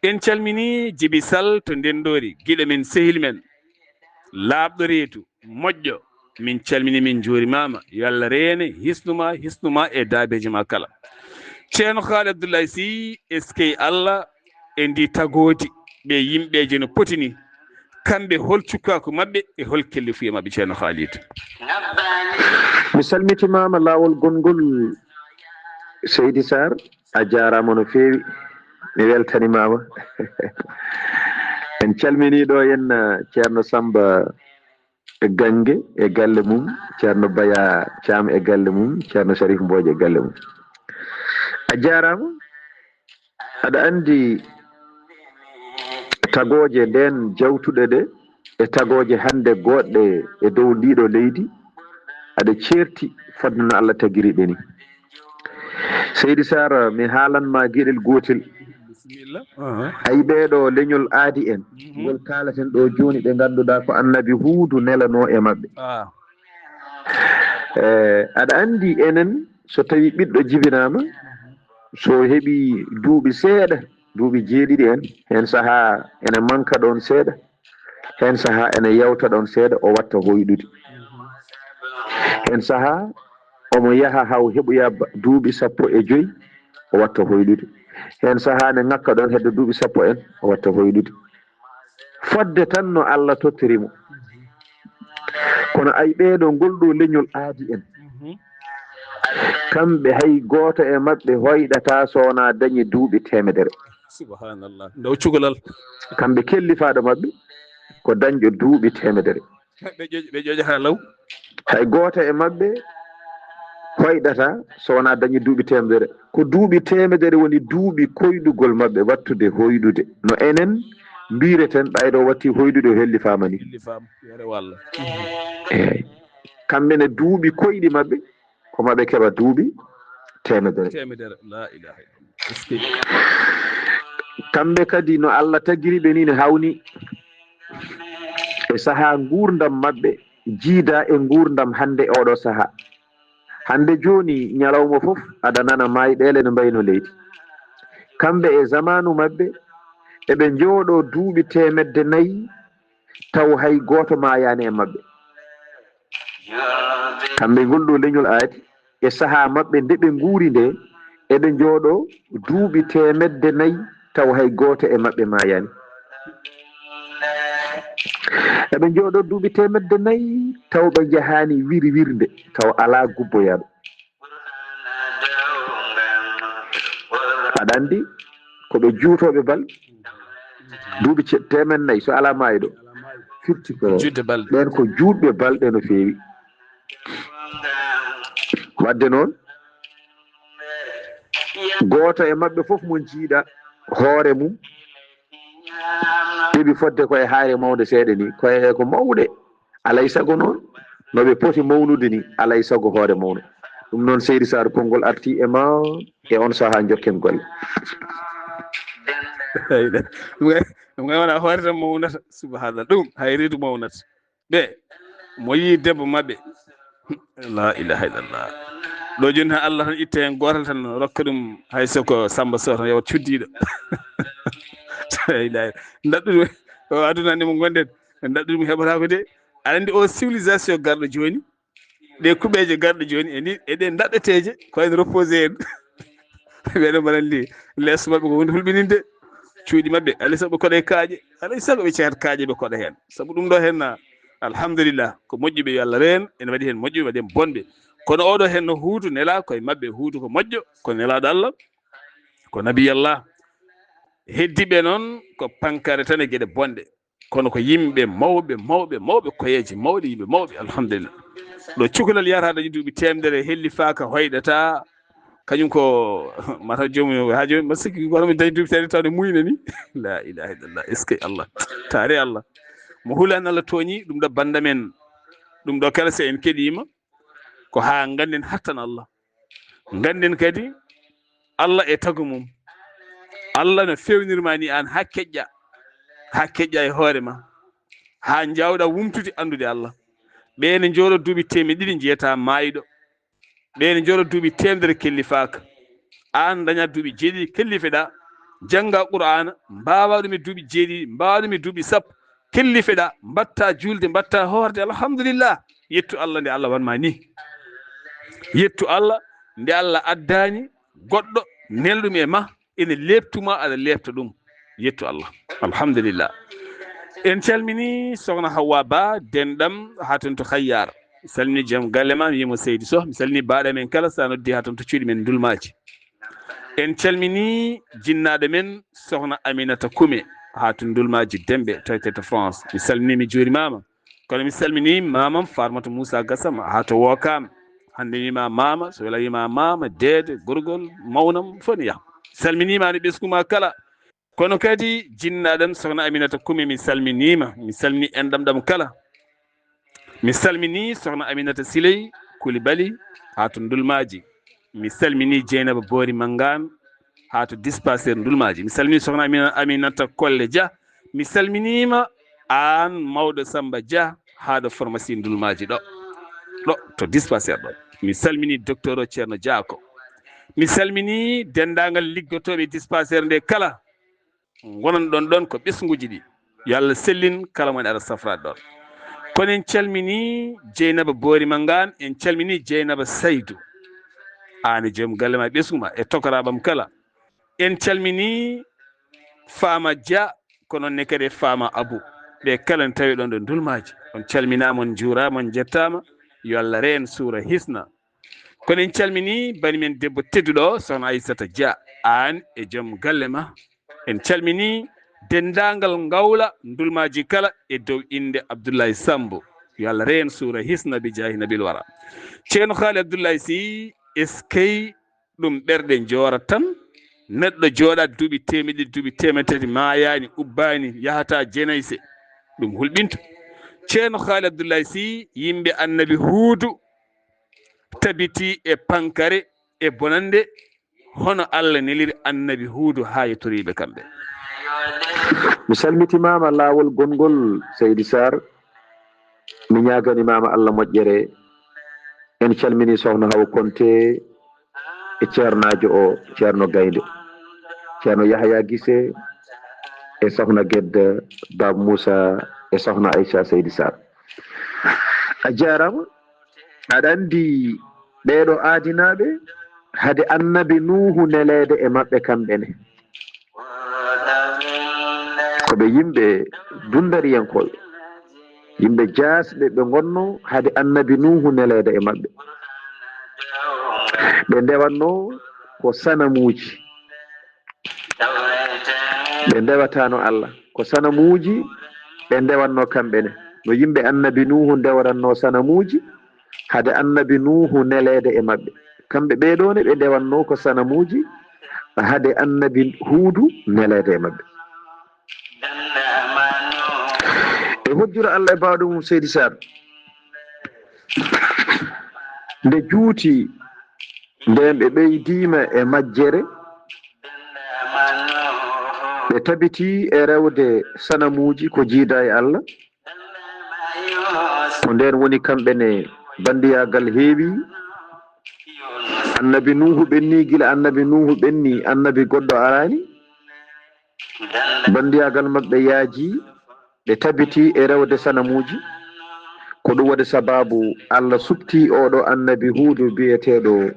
En calminii Jibi Sal to Ndenndoori, giɗo men, sehil men, laaɓɗo reedu, moƴƴo. Min calminii, min njuurimaama. Yo Allah reene, hisnu ma, hisnu ma e daabeeji ma kala. Ceerno Haali Abdullahi Sy, eskey Allah e ndi tagoodi, ɓe yimɓeeje no poti ni. Kamɓe, hol cukaaku maɓɓe e hol kellifuye maɓɓe, Ceerno Khalid? Mi salmitimaama laawol gonngol, Seydi Sarr, a jaaraama no feewi, mi weltanimaama. En calminii ɗo en, eh, Ceerno Samba Gannge e galle mum, Ceerno Baya Caam e galle mum, Ceerno Sharif Mbooj e galle mum. A jaaraama. Aɗa anndi tagooje ndeen jawtuɗe ɗe e tagooje hannde goodɗe e dow ndiiɗo leydi, aɗa ceerti fodde no Allah tagiri ɗe ni. Seydi Sarr, mi haalan ma geɗel gootel. Bisimilla. Aha. Ay ɓeeɗo leñol aadi en, mhm, ngol kaalaten ɗo jooni, ɓe ngannduɗaa ko Annabi Huudu nelanoo e maɓɓe. Ah. Eh, aɗa anndi enen, so tawi ɓiɗɗo jibinaama, so heɓi duuɓi seeɗa, duuɓi jeeɗiɗi en, heen sahaa ene manka ɗoon seeɗa, heen sahaa ene yawta ɗoon seeɗa, o watta hoyɗude. Heen sahaa omo yaha haa o heɓoya ba-, duuɓi sappo e joy, o watta hoyɗude. Heen sahaa ne ŋakka ɗoon hedde duuɓi sappo en, o watta hoyɗude. Fodde tan no Allah tottori mo. Kono ay ɓeeɗo ngol ɗo leñol aadi en, mhm, kamɓe hay gooto e maɓɓe hoyɗata so wonaa dañi duuɓi teemedere. Subhanallah. Ndaw cukalal. Kamɓe, kellifaaɗo maɓɓe ko dañɗo duuɓi teemedere. Ɓe ƴoƴ-, ɓe ƴoƴata law. Hay gooto e maɓɓe hoyɗata so wonaa dañi duuɓi teemedere. Ko duuɓi teemedere woni duuɓi koyɗugol maɓɓe wattude hoyɗude. No enen mbiyireten, ɓayɗo watti hoyɗude o hellifaama ni. Hellifaama, yere walla. Eey. Kamɓe ne duuɓi koyɗi maɓɓe, ko maɓe keɓa duuɓi teemedere. Teemedere. La ilaha illallah. Eskey. Kamɓe kadi no Allah tagiri ɓe ni ne hawni e sahaa nguurndam maɓɓe, jiida e nguurndam hannde oɗo sahaa. Hannde jooni, ñalawma fof, aɗa nana maayɗeele no mbayno leydi. Kamɓe e zamaanu maɓɓe, eɓe njooɗoo duuɓi teemedde nayi, taw hay gooto maayaani e maɓɓe. Kamɓe ngol ɗo leñol aadi, e sahaa maɓɓe nde ɓe nguuri nde, eɓe njooɗoo duuɓi teemedde nayi, taw hay gooto e maɓɓe maayaani. Eɓe njooɗoo duuɓi teemedde nayi, taw ɓe njahaani wirwirnde, taw alaa gubboyaaɗo. Aɗa anndi, ko ɓe juutooɓe balɗe, duuɓi ce-, teemen nayi so alaa maayɗo, firti ko juutde balɗe. Ɓeen ko juutɓe balɗe no feewi. Waɗde noon, gooto e maɓɓe fof mo njiiɗa hoore mum, heɓi fodde ko e haayre mawnde seeɗa ni, ko e ko mawɗe. Alay sago noon, no ɓe poti mawnude ni, alay sago hoore mawno. Ɗum noon, Seydi Sarr, konngol arti e ma, e on sahaa njokken golle. Ɗum kay, ɗum kay wona hoore tan mawnata, subhanallah. Ɗum hay reedu mawnata. Ɓe, mo yii debbo maɓɓe. La ilaha illallah. Ɗo jooni tan Allah tan itta heen gootal tan rokka ɗum hay so ko Samba Sow tan yawat cuddiiɗo. Ndaɗɗuɗum o aduna nde mo ngonɗen, ndaɗɗuɗum heɓataako de. Aɗa anndi o civilisation garɗo jooni, ɗe kuɓeeje garɗe jooni e ni e ɗe ndaɗɗeteeje ko en reposé en. Ɓeɗo mbaɗa anndi leeso maɓɓe ko woni hulɓininde cuuɗi maɓɓe, alay sago ɓe koɗa e kaaƴe, alay sago ɓe cehat kaaƴe ɓe koɗa heen. Sabu ɗum ɗo heen na alhamdulillah ko moƴƴuɓe yo Allah reen, ene waɗi heen moƴƴuɓe waɗi heen bonɓe. Kono oɗo heen no huutu nela koye maɓɓe huutu ko moƴƴo ko nelaaɗo Allah ko nabiyallah. Heddiɓe noon ko pankare tan e geɗe bonɗe. Kono ko yimɓe mawɓe mawɓe mawɓe koyeeje mawɗe yimɓe mawɓe alhamdulillah. Ɗo cukalel yahata dañi duuɓi teemedere hellifaaka hoyɗata. Kañum ko mata joomum ha jooni ma sikki goto mi dañi duuɓi teemedere tawde muyna ni. La ilaha illallah, est-ce que Allah taari Allah mo hulani Allah tooñi ɗum ɗo banda men. Ɗum ɗo kala so en keɗima ko ha ganden hattan Allah. Ngannden kadi Allah e tagu mum. Allah no feewnirma ni aan haa keƴƴa, haa keƴƴa e hoore ma, haa njaawɗa wumtude anndude Allah. Ɓee ne njooɗo duuɓi teemedde ɗiɗi njiyata maayɗo. Ɓee ne njooɗo duuɓi teemedere kellifaaka. Aan daña duuɓi jeeɗiɗi kellifeɗa, jannga Qur'aana, mbaawa ɗum e duuɓi jeeɗiɗi, mbaawa ɗum e duuɓi sappo, kellifeɗa, mbatta juulde, mbatta hoorde, alhamdulillah. Yettu Allah nde Allah wanma ni. Yettu Allah nde Allah addani goɗɗo nelɗum e ma, ene leeptuma, aɗa leepta ɗum. Yettu Allah. Alhamdulillah. En calmini Sokhna Hawwa Ba, denɗam haa toon to Hayyar. Mi salmini joom galle ma, mi wiimo Seydi Soh. Mi salmini baaɗam en kala, so a noddi haa toon to cuuɗi men Ndulmaaji. En calmini jinnaaɗo men Sokhna Aminata Kume, haa to Ndulmaaji Demɓe, tawetee to France. Mi salmini, mi juurimaama. Kono mi salmini maamam Farmata Moussa Gassama, haa to Wokam. Hannde mi wiima maama, so wela wiima maama, deede, gorgol, mawnam, fof ne yaha. Salminiima ani ɓesngu ma kala. Kono kadi jinnaaɗam Sokhna Aminata Kume, mi salminiima. Mi salmini enɗam ɗam kala. Mi salmini Sokhna Aminata Siley Koulibaly haa to Ndulmaaji. Mi salmini Jeynaba Boori Manngaan haa to dispensaire Ndulmaaji. Mi salmini Sokhna Amina-, Aminata Kolle Dia. Mi salminiima aan mawɗo Samba Dia haa ɗo pharmacie Ndulmaaji ɗo. Ɗo to dispensaire ɗo. Mi salmini docteur o Ceerno Diako. Mi salmini denndaangal liggotooɓe dispensaire nde kala. Ngonanɗon ɗon ko ɓesnguuji ɗi. Yo Allah sellin kala mo en ara safraade ɗon. Kono en calmini Jeynaba Boori Manngaan, en calmini Jeynaba Saydu. Aan e joom galle ma, ɓesngu ma, e tokoraaɓam kala. En calmini Faama Dia, ko noon ne kadi e Faama Abu. Ɓe kala ne tawi ɗon ɗo Ndulmaaji. On calminaama, on njuuraama, on njettaama. Yo Allah reen suura hisna. Kono en calmini bani men debbo tedduɗo o, Sokhna Aissata Dia, aan e joom galle ma. En calmini denndaangal Ngawla Ndulmaaji kala e dow innde Abdoulaye Sambo. Yo Allah reen suura hisna bi jaahi nabil wara. Ceerno Haali Abdoulaye Sy, eskey ɗum ɓerɗe njoora tan. Neɗɗo jooɗa duuɓi teemedde, duuɓi teemeɗɗe tati, maayaani, ubbaani, yahata jenayse. Ɗum hulɓinto. Ceerno Haali Abdoulaye Sy, yimɓe Annabi Huudu, tabiti e pankare e bonannde, hono Allah neliri Annabi Huudu haa yettoriiɓe kamɓe. Mi salmitimaama laawol gonngol, Seydi Sarr. Mi ñaaganimaama Allah moƴƴere. En calmini Sokhna Hawa Konte e ceernaajo o, Ceerno Gaynde, Ceerno Yahaya Gise e Sokhna Gedda, Baaba Muusa e Sokhna Aysha, Seydi Sarr. A jaaraama. Aɗa anndi ɓeeɗo aadinaaɓe, hade Annabi Nuuhu neleede e maɓɓe kamɓe ne, ko ɓe yimɓe dundariyankooɓe, yimɓe jaasɓe ɓe ngonno hade Annabi Nuuhu neleede e maɓɓe. Ɓe ndewatno ko sanamuuji. Ɓe ndewatano Allah, ko sanamuuji ɓe ndewatno kamɓe ne, no yimɓe Annabi Nuuhu ndewaratno sanamuuji, hade Annabi Nuuhu neleede e maɓɓe. Kamɓe ɓee ɗoo ne, ɓe ndewatno ko sanamuuji, hade Annabi Huudu neleede e maɓɓe. E hojjuru Allah e baawɗo mum, Seydi Sarr, nde juuti, nden ɓe ɓeydiima e majjere, ɓe tabiti e rewde sanamuuji ko jiida e Allah. Ko ndeen woni kamɓe ne banndiyaagal heewi, Annabi Nuuhu ɓenni, gila Annabi Nuuhu ɓenni, annabi goɗɗo araani. Banndiraagal maɓɓe yaaji, ɓe tabiti e rewde sanamuuji. Ko ɗum waɗi sabaabu Allah suɓti oɗo Annabi Huudu biyeteeɗo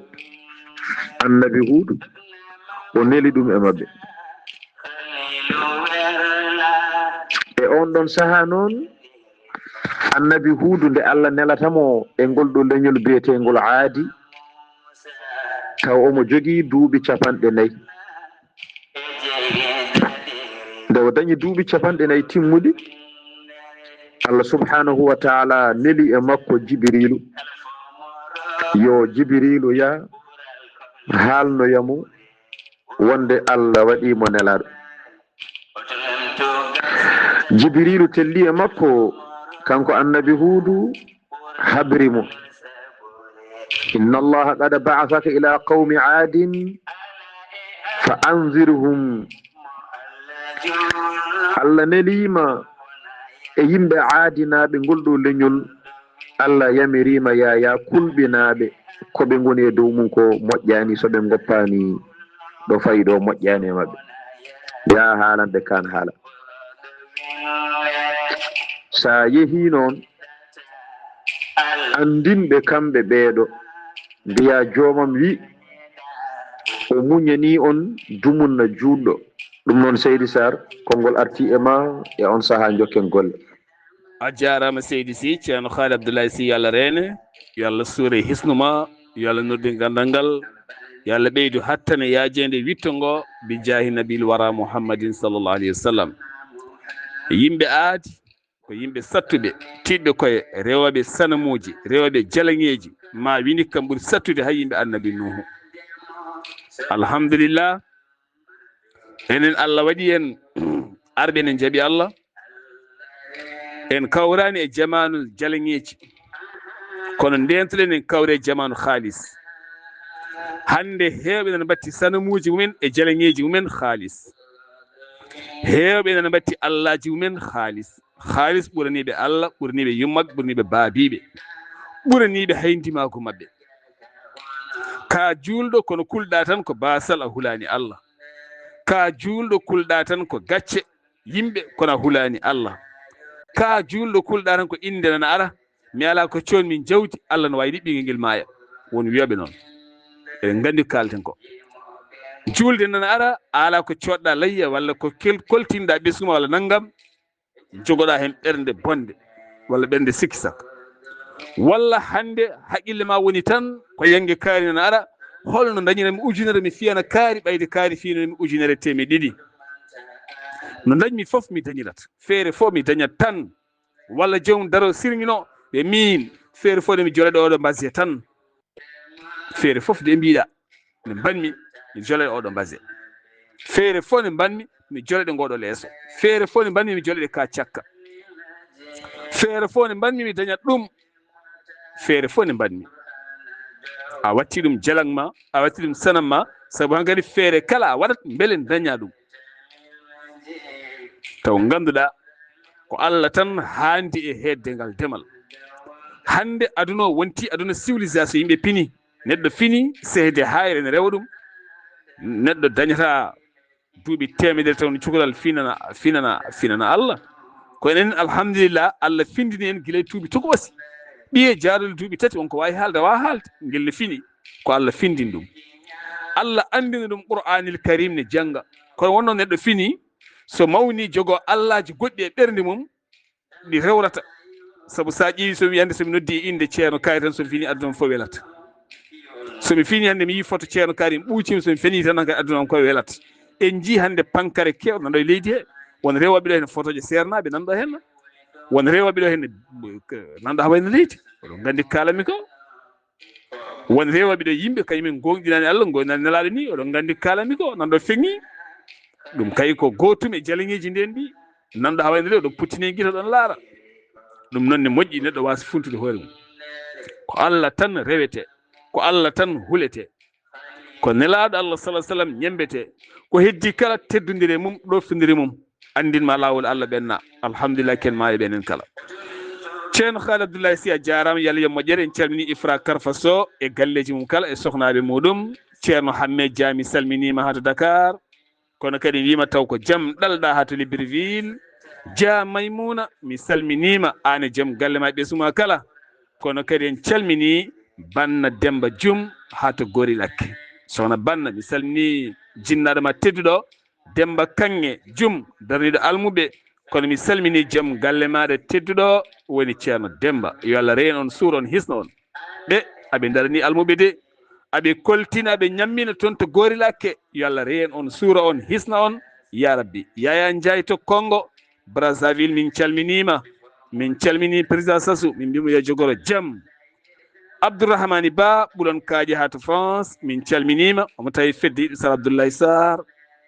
Annabi Huudu, o neli ɗum e maɓɓe. E on ɗon sahaa noon, Annabi Huudu, nde Allah nelata mo e ngol ɗo leñol biyeteengol Aadi, taw omo jogii duuɓi capanɗe nayi. Nde o dañi duuɓi capanɗe nayi timmuɗi, Allah subhaanahu wa taala neli e makko Jibiriilu, yo Jibiriilu yah haalnoya mo wonde Allah waɗii mo nelaaɗo. Jibiriilu telli e makko, kanko Annabi Huudu, habri mo: "Inna Allaha qad ba'athaka ila qawmi Aadin fa anzirhum." Allah neliima e yimɓe Aadinaaɓe ngol ɗo leñol. Allah yamiriima yah, yah kulɓinaa ɓe, ko ɓe ngoni e dow mum ko moƴƴaani, so ɓe ngoppaani ɗo fayi ɗo moƴƴaani e maɓɓe. Yah haalan ɓe kaan haala. So a yehii noon, anndin ɓe kamɓe ɓeeɗo, mbiyaa joomam wi o muñanii on dumunna juutɗo. Ɗum noon, Seydi Sarr, konngol artii e ma e on sahaa, njokken golle. A jaaraama, Seydi Sy, Ceerno Haali Abdullahi Sy, yo Allah reene, yo Allah suure hisnu ma, yo Allah noddi ganndal ngal, yo Allah ɓeydu hattane yaajeende witto ngo, bi jaahi nabil wara Muhammadin sallallahu alayhi wa sallam. Yimɓe Aadi ko yimɓe sattuɓe, tiiɗɓe koye, rewooɓe sanamuuji, rewooɓe jalaŋeeji, ma wini kam ɓuri sattude hay yimɓe Annabi Nuuhu. Alhamdulillah, enen Allah waɗi en arɓe, enen njaɓi Allah. En kawraani e jamaanu jalaŋeeji, kono ndeentoɗen en kawre e jamaanu haalis. Hannde heewɓe nana mbatti sanamuuji mumen e jalaŋeeji mumen haalis. Heewɓe nana mbatti allaaji mumen haalis. Haalis ɓuraniiɓe Allah, ɓuraniiɓe yummaɓe, ɓuraniiɓe baabiiɓe, ɓuraniiɓe hay ndimaagu maɓɓe. Ka juulɗo, kono kulɗa tan ko baasal, a hulaani Allah. Ka juulɗo, kulɗa tan ko gacce yimɓe, kono a hulaani Allah. Ka juulɗo, kulɗa tan ko innde nana ara, mi alaa ko coodmi jawdi, Allah no waawi ɗiɗɗingel ngel maaya. Won wiyooɓe noon. Eɗen nganndi ko kaalten ko. Juulde nana ara, a alaa ko coodɗa layya walla ko kel-, koltinɗa ɓesngu ma walla nanngam, jogoɗa heen ɓernde bonde walla ɓernde sikki sakka. Walla hannde haqqille ma woni tan ko yannge kaari nana ara, holno dañiranmi ujunere mi fiyana kaari, ɓayde kaari fiyanoomi ujunere teemeɗɗe ɗiɗi. No dañmi fof mi dañirat, feere fof mi dañat tan. Walla joomum daro sirŋino, ɓe miin, feere fof de mi joleɗo oɗo mbase tan. Feere fof de mbiɗa, nde mbanmi, mi joleɗo oɗo mbase. Feere fof nde mbanmi, mi joleɗo ngoɗo leeso. Feere fof nde mbanmi, mi joleɗo ka cakka. Feere fof nde mbanmi, mi dañat ɗum. Feere fof nde mbanmi. A watti ɗum jalaŋ ma, a watti ɗum sanam ma, sabu hankadi feere kala a waɗat, mbele daña ɗum. Taw ngannduɗa, ko Allah tan haandi e heedde ngal demal. Hannde aduna o wonti aduna civilisation, yimɓe pini. Neɗɗo fini, sehde hayre ene rewa ɗum. Neɗɗo dañata duuɓi teemedere taw no cukalal finana, finana, finana Allah. Ko enen, alhamdulillah, Allah findini en gila e duuɓi tokoosi. Ɓiye jaaduɗo duuɓi tati, won ko waawi haalde, waawa haalde, ngel ne fini. Ko Allah findini ɗum. Allah anndini ɗum Qur'aanil Karim ne jannga. Kono wonno neɗɗo fini, so mawni, jogo allaaji goɗɗi e ɓernde mum, ɗi rewrata. Sabu so a ƴeewi, so mi wiyande, so mi noddi e innde Ceerno Kaari tan, so mi fini, aduna am fof welata. So mi fini hannde, mi yii foto Ceerno Kaari, mi ɓuucima, so mi fini tan, hankadi aduna am ko welata. En njii hannde pankare keewɗe nanɗo e leydi he. Won rewooɓe ɗo heen, fotooje seernaaɓe nanɗo heen. Won rewooɓe ɗo heen, nanɗo ha wayno leydi. Oɗon nganndi ko kaalanmi ko. Won rewooɓe ɗo yimɓe, kañumen gooŋɗinaani Allah, gooŋɗinaani Nelaaɗo ni, oɗon nganndi ko kaalanmi ko, nanɗo feŋŋi. Ɗum kay ko gootum e jalaŋeeji ndeen mbi. Nanɗo ha wayno leydi, oɗon puttini gite, oɗon laara. Ɗum noon ne moƴƴi, neɗɗo waasa funtude hoore mum. Ko Allah tan rewete, ko Allah tan hulete. Ko Nelaaɗo Allah, sallallahu alaihi wasallam, ñembete. Ko heddi kala, teddondire mum, ɗoftondire mum. Anndin ma laawol Allah ɓenna. Alhamdulillah, ken maayo ɓenen kala. Ceerno Haali Abdullahi Sy, a jaaraama, yo Allah yoɓ moƴƴere. En calminii Ifra Karfa Sow e galleeji mum kala e sohnaaɓe muuɗum. Ceerno Hamme Dia, mi salminiima haa to Dakar. Kono kadi en wiima taw ko jam ɗalɗaa haa to Libreville. Dia Maymuna, mi salminiima, aan e joom galle maa e ɓesngu maa kala. Kono kadi en calminii Banna Demba Jum haa to Gorilakke. Sohna Banna, mi salminii jinnaaɗo maa tedduɗo, Demba Kaŋŋe Jum, darniiɗo almuɓe. Kono mi salminii joom galle maaɗa tedduɗo, woni Ceerno Demba. Yo Allah reen on, suura on, hisna on. Ɓe, aɓe daranii almuɓe de, aɓe koltina, aɓe ñammina toon to Gorilakke. Yo Allah reen on, suura on, hisna on, yaa Rabbi. Yaya Njaay to Kongo, Brazzaville, min calminiima. Min calminii Président Sassou, min mbiimo yo jogoro jam. Abdourahmani Ba, Ɓulon Kaaƴe haa to France, min calminiima. Omo tawi fedde yiɗɓe Sar Abdoulaye Sarr,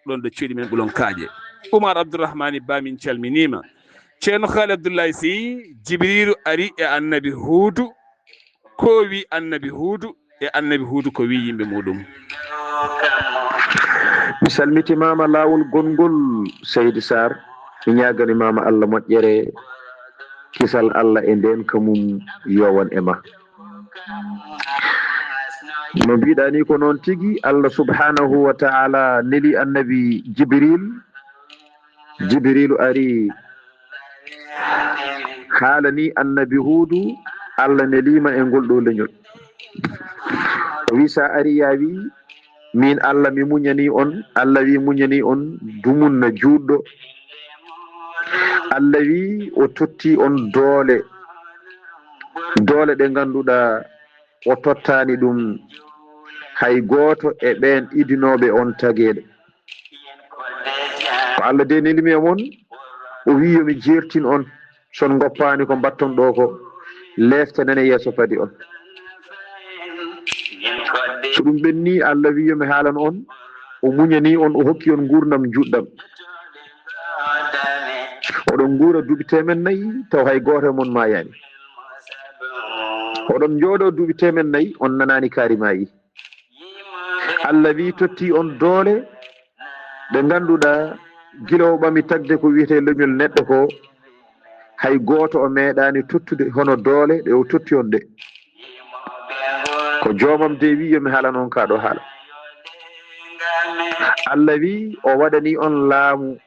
ɗoon ɗo cuuɗi men Ɓulon Kaaƴe. Oumar Abdourahmani Ba, min calminiima. Ceerno Haali Abdoulaye Sy, Jibriilu ari e Annabi Huudu. Ko wi Annabi Huudu e Annabi Huudu ko wi yimɓe muuɗum? Mi salmitimaama laawol gonngol, Seydi Sarr. Mi ñaaganimaama Allah moƴƴere, kisal Allah e ndeenka mum yowon e ma. No mbiɗa ni ko noon tigi, Allah subhanahu wa ta'ala neli Annabi Jibril. Jibrilu ari haalani Annabi Huudu, Allah neliima e ngol ɗo leñol. O wi, sa ari, ya wi, min Allah mi muñani on. Allah wi, muñani on dumunna juutɗo. Allah wi, o totti on doole, doole ɗe ngannduɗaa o tottaani ɗum hay gooto e ɓeen idinooɓe on tageede. Ko Allah de nelimi e mon, o wi yo mi jeertin on, son ngoppaani ko mbatton ɗo ko, leeftanen e yeeso padi on. So ɗum ɓenni, Allah wi yo mi haalan on, o muñani on, o hokki on nguurndam njuɗɗam. Oɗon nguura duuɓi teemen nayi, taw hay gooto e mon maayaani. Oɗon njooɗo duuɓi teemen nayi, on nanaani kaari maayi. Allah wi totti on doole ɗe ngannduɗaa, gila o ɓami tagde ko wiyetee leñol neɗɗo ko, hay gooto o meeɗaani tottude hono doole ɗe o totti on ɗe. Ko joomam de wi yo mi haalan on kaa ɗo haala. Allah wi o waɗani on laamu,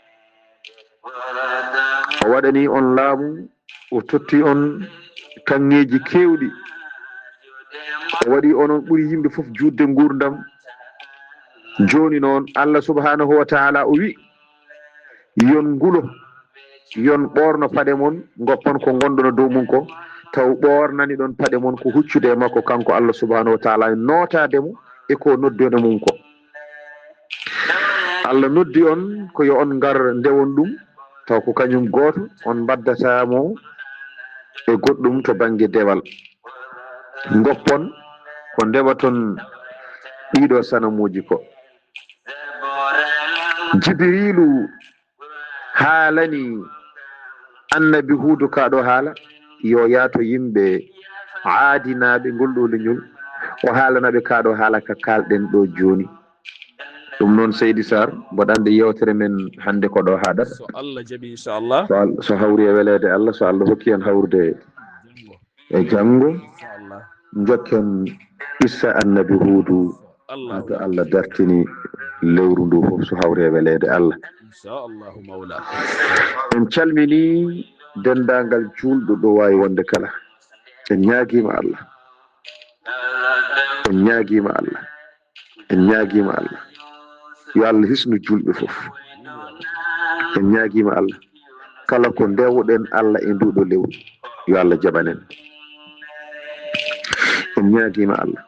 o waɗani on laamu, o totti on kaŋŋeeji keewɗi. O waɗi onon ɓuri yimɓe fof juutde nguurndam. Jooni noon, Allah subhanahu wa ta'ala o wi, yon ngulo, yon ɓoorno paɗe mon, ngoppon ko ngonɗon e dow mum ko, taw ɓoornani ɗon paɗe mon ko huccude e makko, kanko Allah subhanahu wa ta'ala, nootaade mo e ko noddi on e mum ko. Allah noddi on ko yo on ngar ndewon ɗum, taw ko kañum gooto, on mbaddataa mo e goɗɗum to bannge dewal. Ngoppon ko ndewaton ɗiɗo sanamuuji ko. Jibriilu haalani Annabi Huudu kaa ɗo haala, yo yaato yimɓe aadinaaɓe ngol ɗo leñol, o haalana ɓe kaa ɗo haala ka kaalɗen ɗo jooni. Ɗum noon, Seydi Sarr, mboɗo anndi yeewtere men hannde ko ɗo haaɗata. So Allah jaɓi, inchallah. So Al-, so hawri e weleede Allah, so Allah hokki en hawrude e janngo, njokken qissa Annabi Huudu, haa to Allah dartini lewru ndu fof, so hawri e weleede Allah. Inchallahu Mawla. En calminii denndaangal juulɗo ɗo waawi wonde kala. En ñaagiima Allah. En ñaagiima Allah. En ñaagiima Allah. Yo Allah hisnu juulɓe fof. En ñaagiima Allah. Kala ko ndewɗen Allah e nduɗo lewru, yo Allah jaɓan en. En ñaagiima Allah.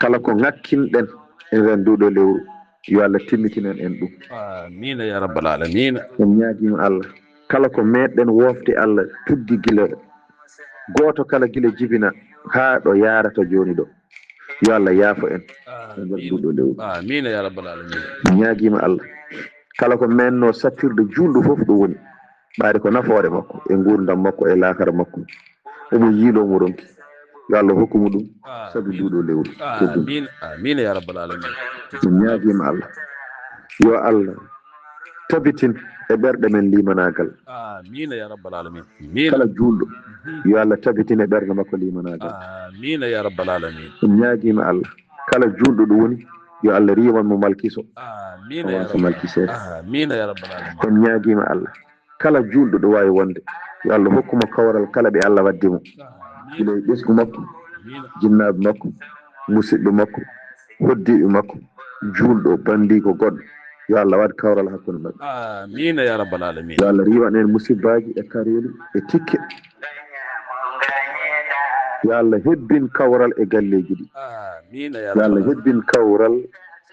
Kala ko ŋakkinɗen e nder nduɗo lewru, yo Allah timmitinan en ɗum. Amiina ya rabbal aalamiina. En ñaagiima Allah. Kala ko meeɗɗen woofde Allah tuggi gila gooto kala gila jibina haa ɗo yaarata jooni ɗo. Yo Allah yaafo en e nder nduɗo lewru. Amiina ya rabbal aalamiina. En ñaagiima Allah. Kala ko meenno sattirde juulɗo fof ɗo woni, ɓaade ko nafoore makko e nguurndam makko e laakara makko. Omo yiiloo mo ronki. Yo Allah hokku mo ɗum sabi nduɗo lewru. Amiin. Amiin ya rabbal aalamiina. En ñaagiima Allah. Yo Allah tabitin e ɓerɗe men limanaagal. Amiina ya rabbal alamin. Amiina. Kala juulɗo, yo Allah tabitin e ɓernde makko limanaagal. Amiina ya rabbal alamin. En ñaagiima Allah, kala juulɗo ɗo woni, yo Allah riiwan mo malkiso. Amiina ya rabbal alamin. Amiina ya rabbal alamin. En ñaagiima Allah, kala juulɗo ɗo waawi wonde, yo Allah hokku mo kawral kala ɓe Allah waddi mo. Gila e ɓesngu makko, jinnaaɓe makko, musidɓe makko, hoddiiɓe makko, juulɗo, banndiiko, goɗɗo, yo Allah waɗ kawral hakkunde maɓɓe. Amiina ya rabbal alamin. Yo Allah riiwan en musibbaaji e kareeli e tikke. Yo Allah hebbin kawral e galleeji ɗi. Amiina ya rabbal alamin. Yo Allah hebbin kawral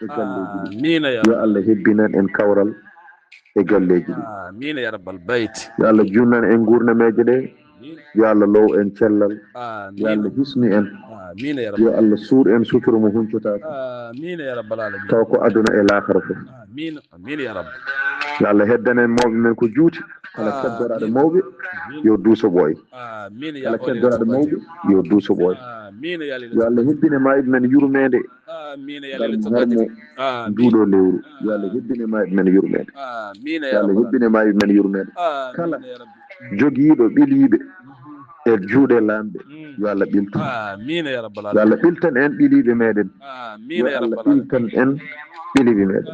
e galleeji ɗi. Amiina ya rabbal. Yo Allah hebbinan en kawral e galleeji ɗi. Amiina ya rabbal bayt. Yo Allah junnan en nguurnameeje ɗe. Yo Allah low en cellal. Yo Allah hisnu en. Yo Allah suur en sutura mo huncotaako. Taw ko aduna e laakhara fof. Amiina ya rabbal. Yo Allah heddan en mawɓe men ko juuti. Kala keddoraɗo mawɓe, yo duuso ɓooy. Kala keddoraɗo mawɓe, yo duuso ɓooy. Yo Allah hebbine maayɓe men yurmeende. Ngam hormo nduɗo lewru. Yo Allah hebbine maayɓe men yurmeende. Yo Allah hebbine maayɓe men yurmeende. Kala jogiiɗo ɓiliiɓe e juuɗe laamɓe, yo Allah ɓiltu. Yo Allah ɓiltan en ɓiliiɓe meɗen. Yo Allah ɓiltan en ɓiliiɓe meɗen.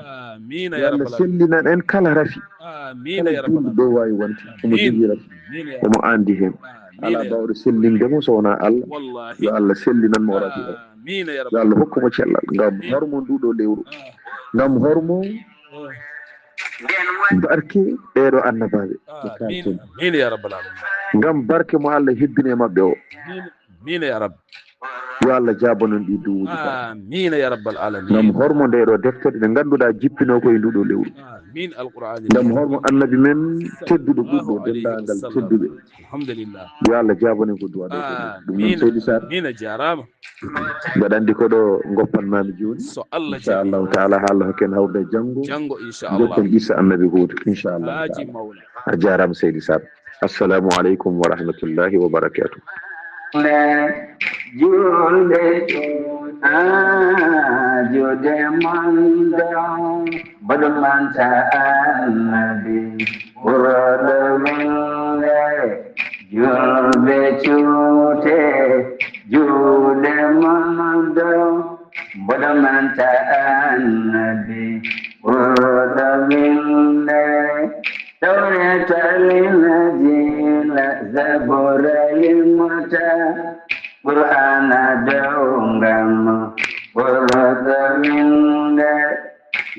Yo Allah sellinan en kala rafi. Kala juulɗo ɗo waawi wonde, omo jogii rafi. Omo anndi heen. Alaa baawɗo sellinde mo so wonaa Allah. Yo Allah sellinan mo rafi o. Yo Allah hokku mo cellal. Ngam hormo nduɗo lewru. Ngam hormo barke ɓeeɗo annabaaɓe ɓe kaalten. Ngam barke mo Allah hebbini e maɓɓe o. Amiina ya rabbi. Yo Allah jaabanon ɗi duwuuji ka. Amiina ya rabbal alamin. Ngam hormo nde ɗo deftere nde ngannduɗaa jippinoo ko e nduɗo lewru. Amiin alqur'ani. Ngam hormo annabi men tedduɗo ɓurɗo denndaangal tedduɓe. Alhamdulillah. Yo Allah jaabanon ko duwa ɗo. Ɗum noon seydi Sarr. Amiina jaaraama. Mbeɗa anndi ko ɗo ngoppanmaami jooni. So Allah jaɓi. Inchallahu taala, haa Allah hokken hawrude janngo. Janngo inchallah. Jokken qissa annabi Huuda inchallahu taala. A jaaraama seydi Sarr. Assalamu aleykum wa rahmatullahi wa barakatuh. Julɓe tun haa juuɗe mon ɗon, mboɗo manta annabi ɓurɗo winde. Julɓe cuute juuɗe mon ɗon, mboɗo manta annabi ɓurɗo winde. Tawreeta, Linjiila, Zabuura, limata, Qur'aana downgam ɓurɗo winde.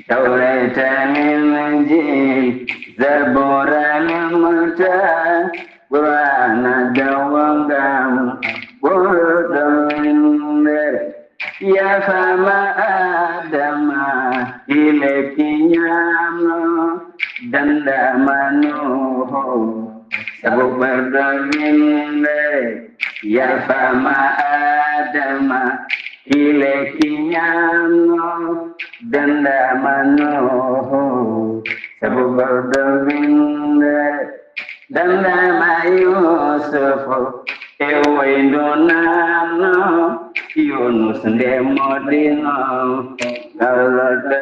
Tawreeta, Linjiila, Zabuura, limata, Qur'aana downgam ɓurɗo winde. Yaafaama Aadama, e lekki ñaamno, danndaama Nuuhu, sabu ɓurɗo winde. Yaafaama Aadama, e lekki ñaamno, danndaama Nuuhu, sabu ɓurɗo winde. Danndaama Yuusufu e wayndu naamno, Yuunus nde moɗino, garɗo.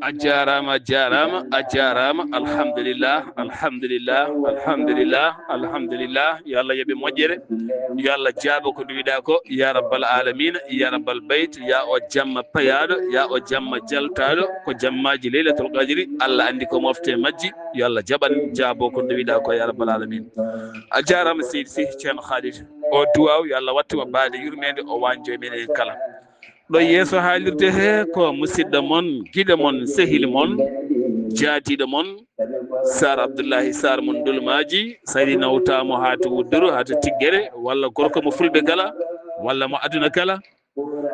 A jaaraama, a jaaraama, a jaaraama. Alhamdulillah, alhamdulillah, alhamdulillah, alhamdulillah. Yo Allah yoɓe moƴƴere. Yo Allah jaabo ko duwiɗaa ko. Ya rabbal alamina, ya rabbal bayt, ya o jamma payaaɗo, ya o jamma jaltaaɗo. Ko jammaaji Laylatul Qadri. Allah anndi ko mofte majji. Yo Allah jaɓan jaabo ko duwiɗaa ko ya rabbal alamin. A jaaraama seydi Sih Ceerno Khalid. O duwaaw yo Allah wattu mo baade yurmeende, o waanjo e meɗen kala. Ɗo yeeso haalirde he ko musidɗo mon, giɗo mon, sehil mon, jaadiiɗo mon, Sar Abdullahi Sar mon Ndulmaaji, Sari nawtaamo haa to Wudduru, haa to Tiggere, walla gorko mo fulɓe kala, walla mo aduna kala.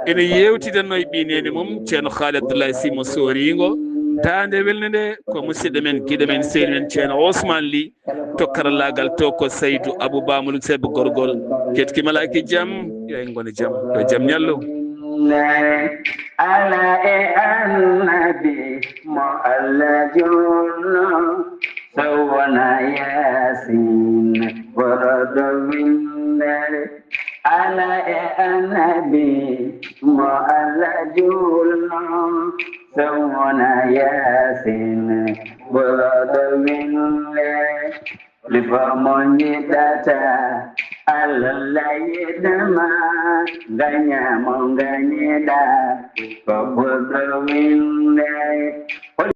Ene yeewtidanno e ɓii neene mum, Ceerno Khaali Abdullahi Sy mo Sooriingo. Daande welnde nde ko musidɗo men, giɗo men, sehil men, Ceerno Ousmane Ly. To karallaagal to ko Saydu Abou Ba Muluk Seyba Gorgol. Ketki malaaki jam, yo en ngone jam, yo jam ñallu. Ala e annabi mo Allah julno, so wona Yaasin ɓurɗo winde. Ala e annabi mo Allah julno, so wona Yaasin Sine ɓurɗo winde, lifa mo yiɗata, Allah yiɗma, gaña mo gañiɗa, ko ɓurɗo winde.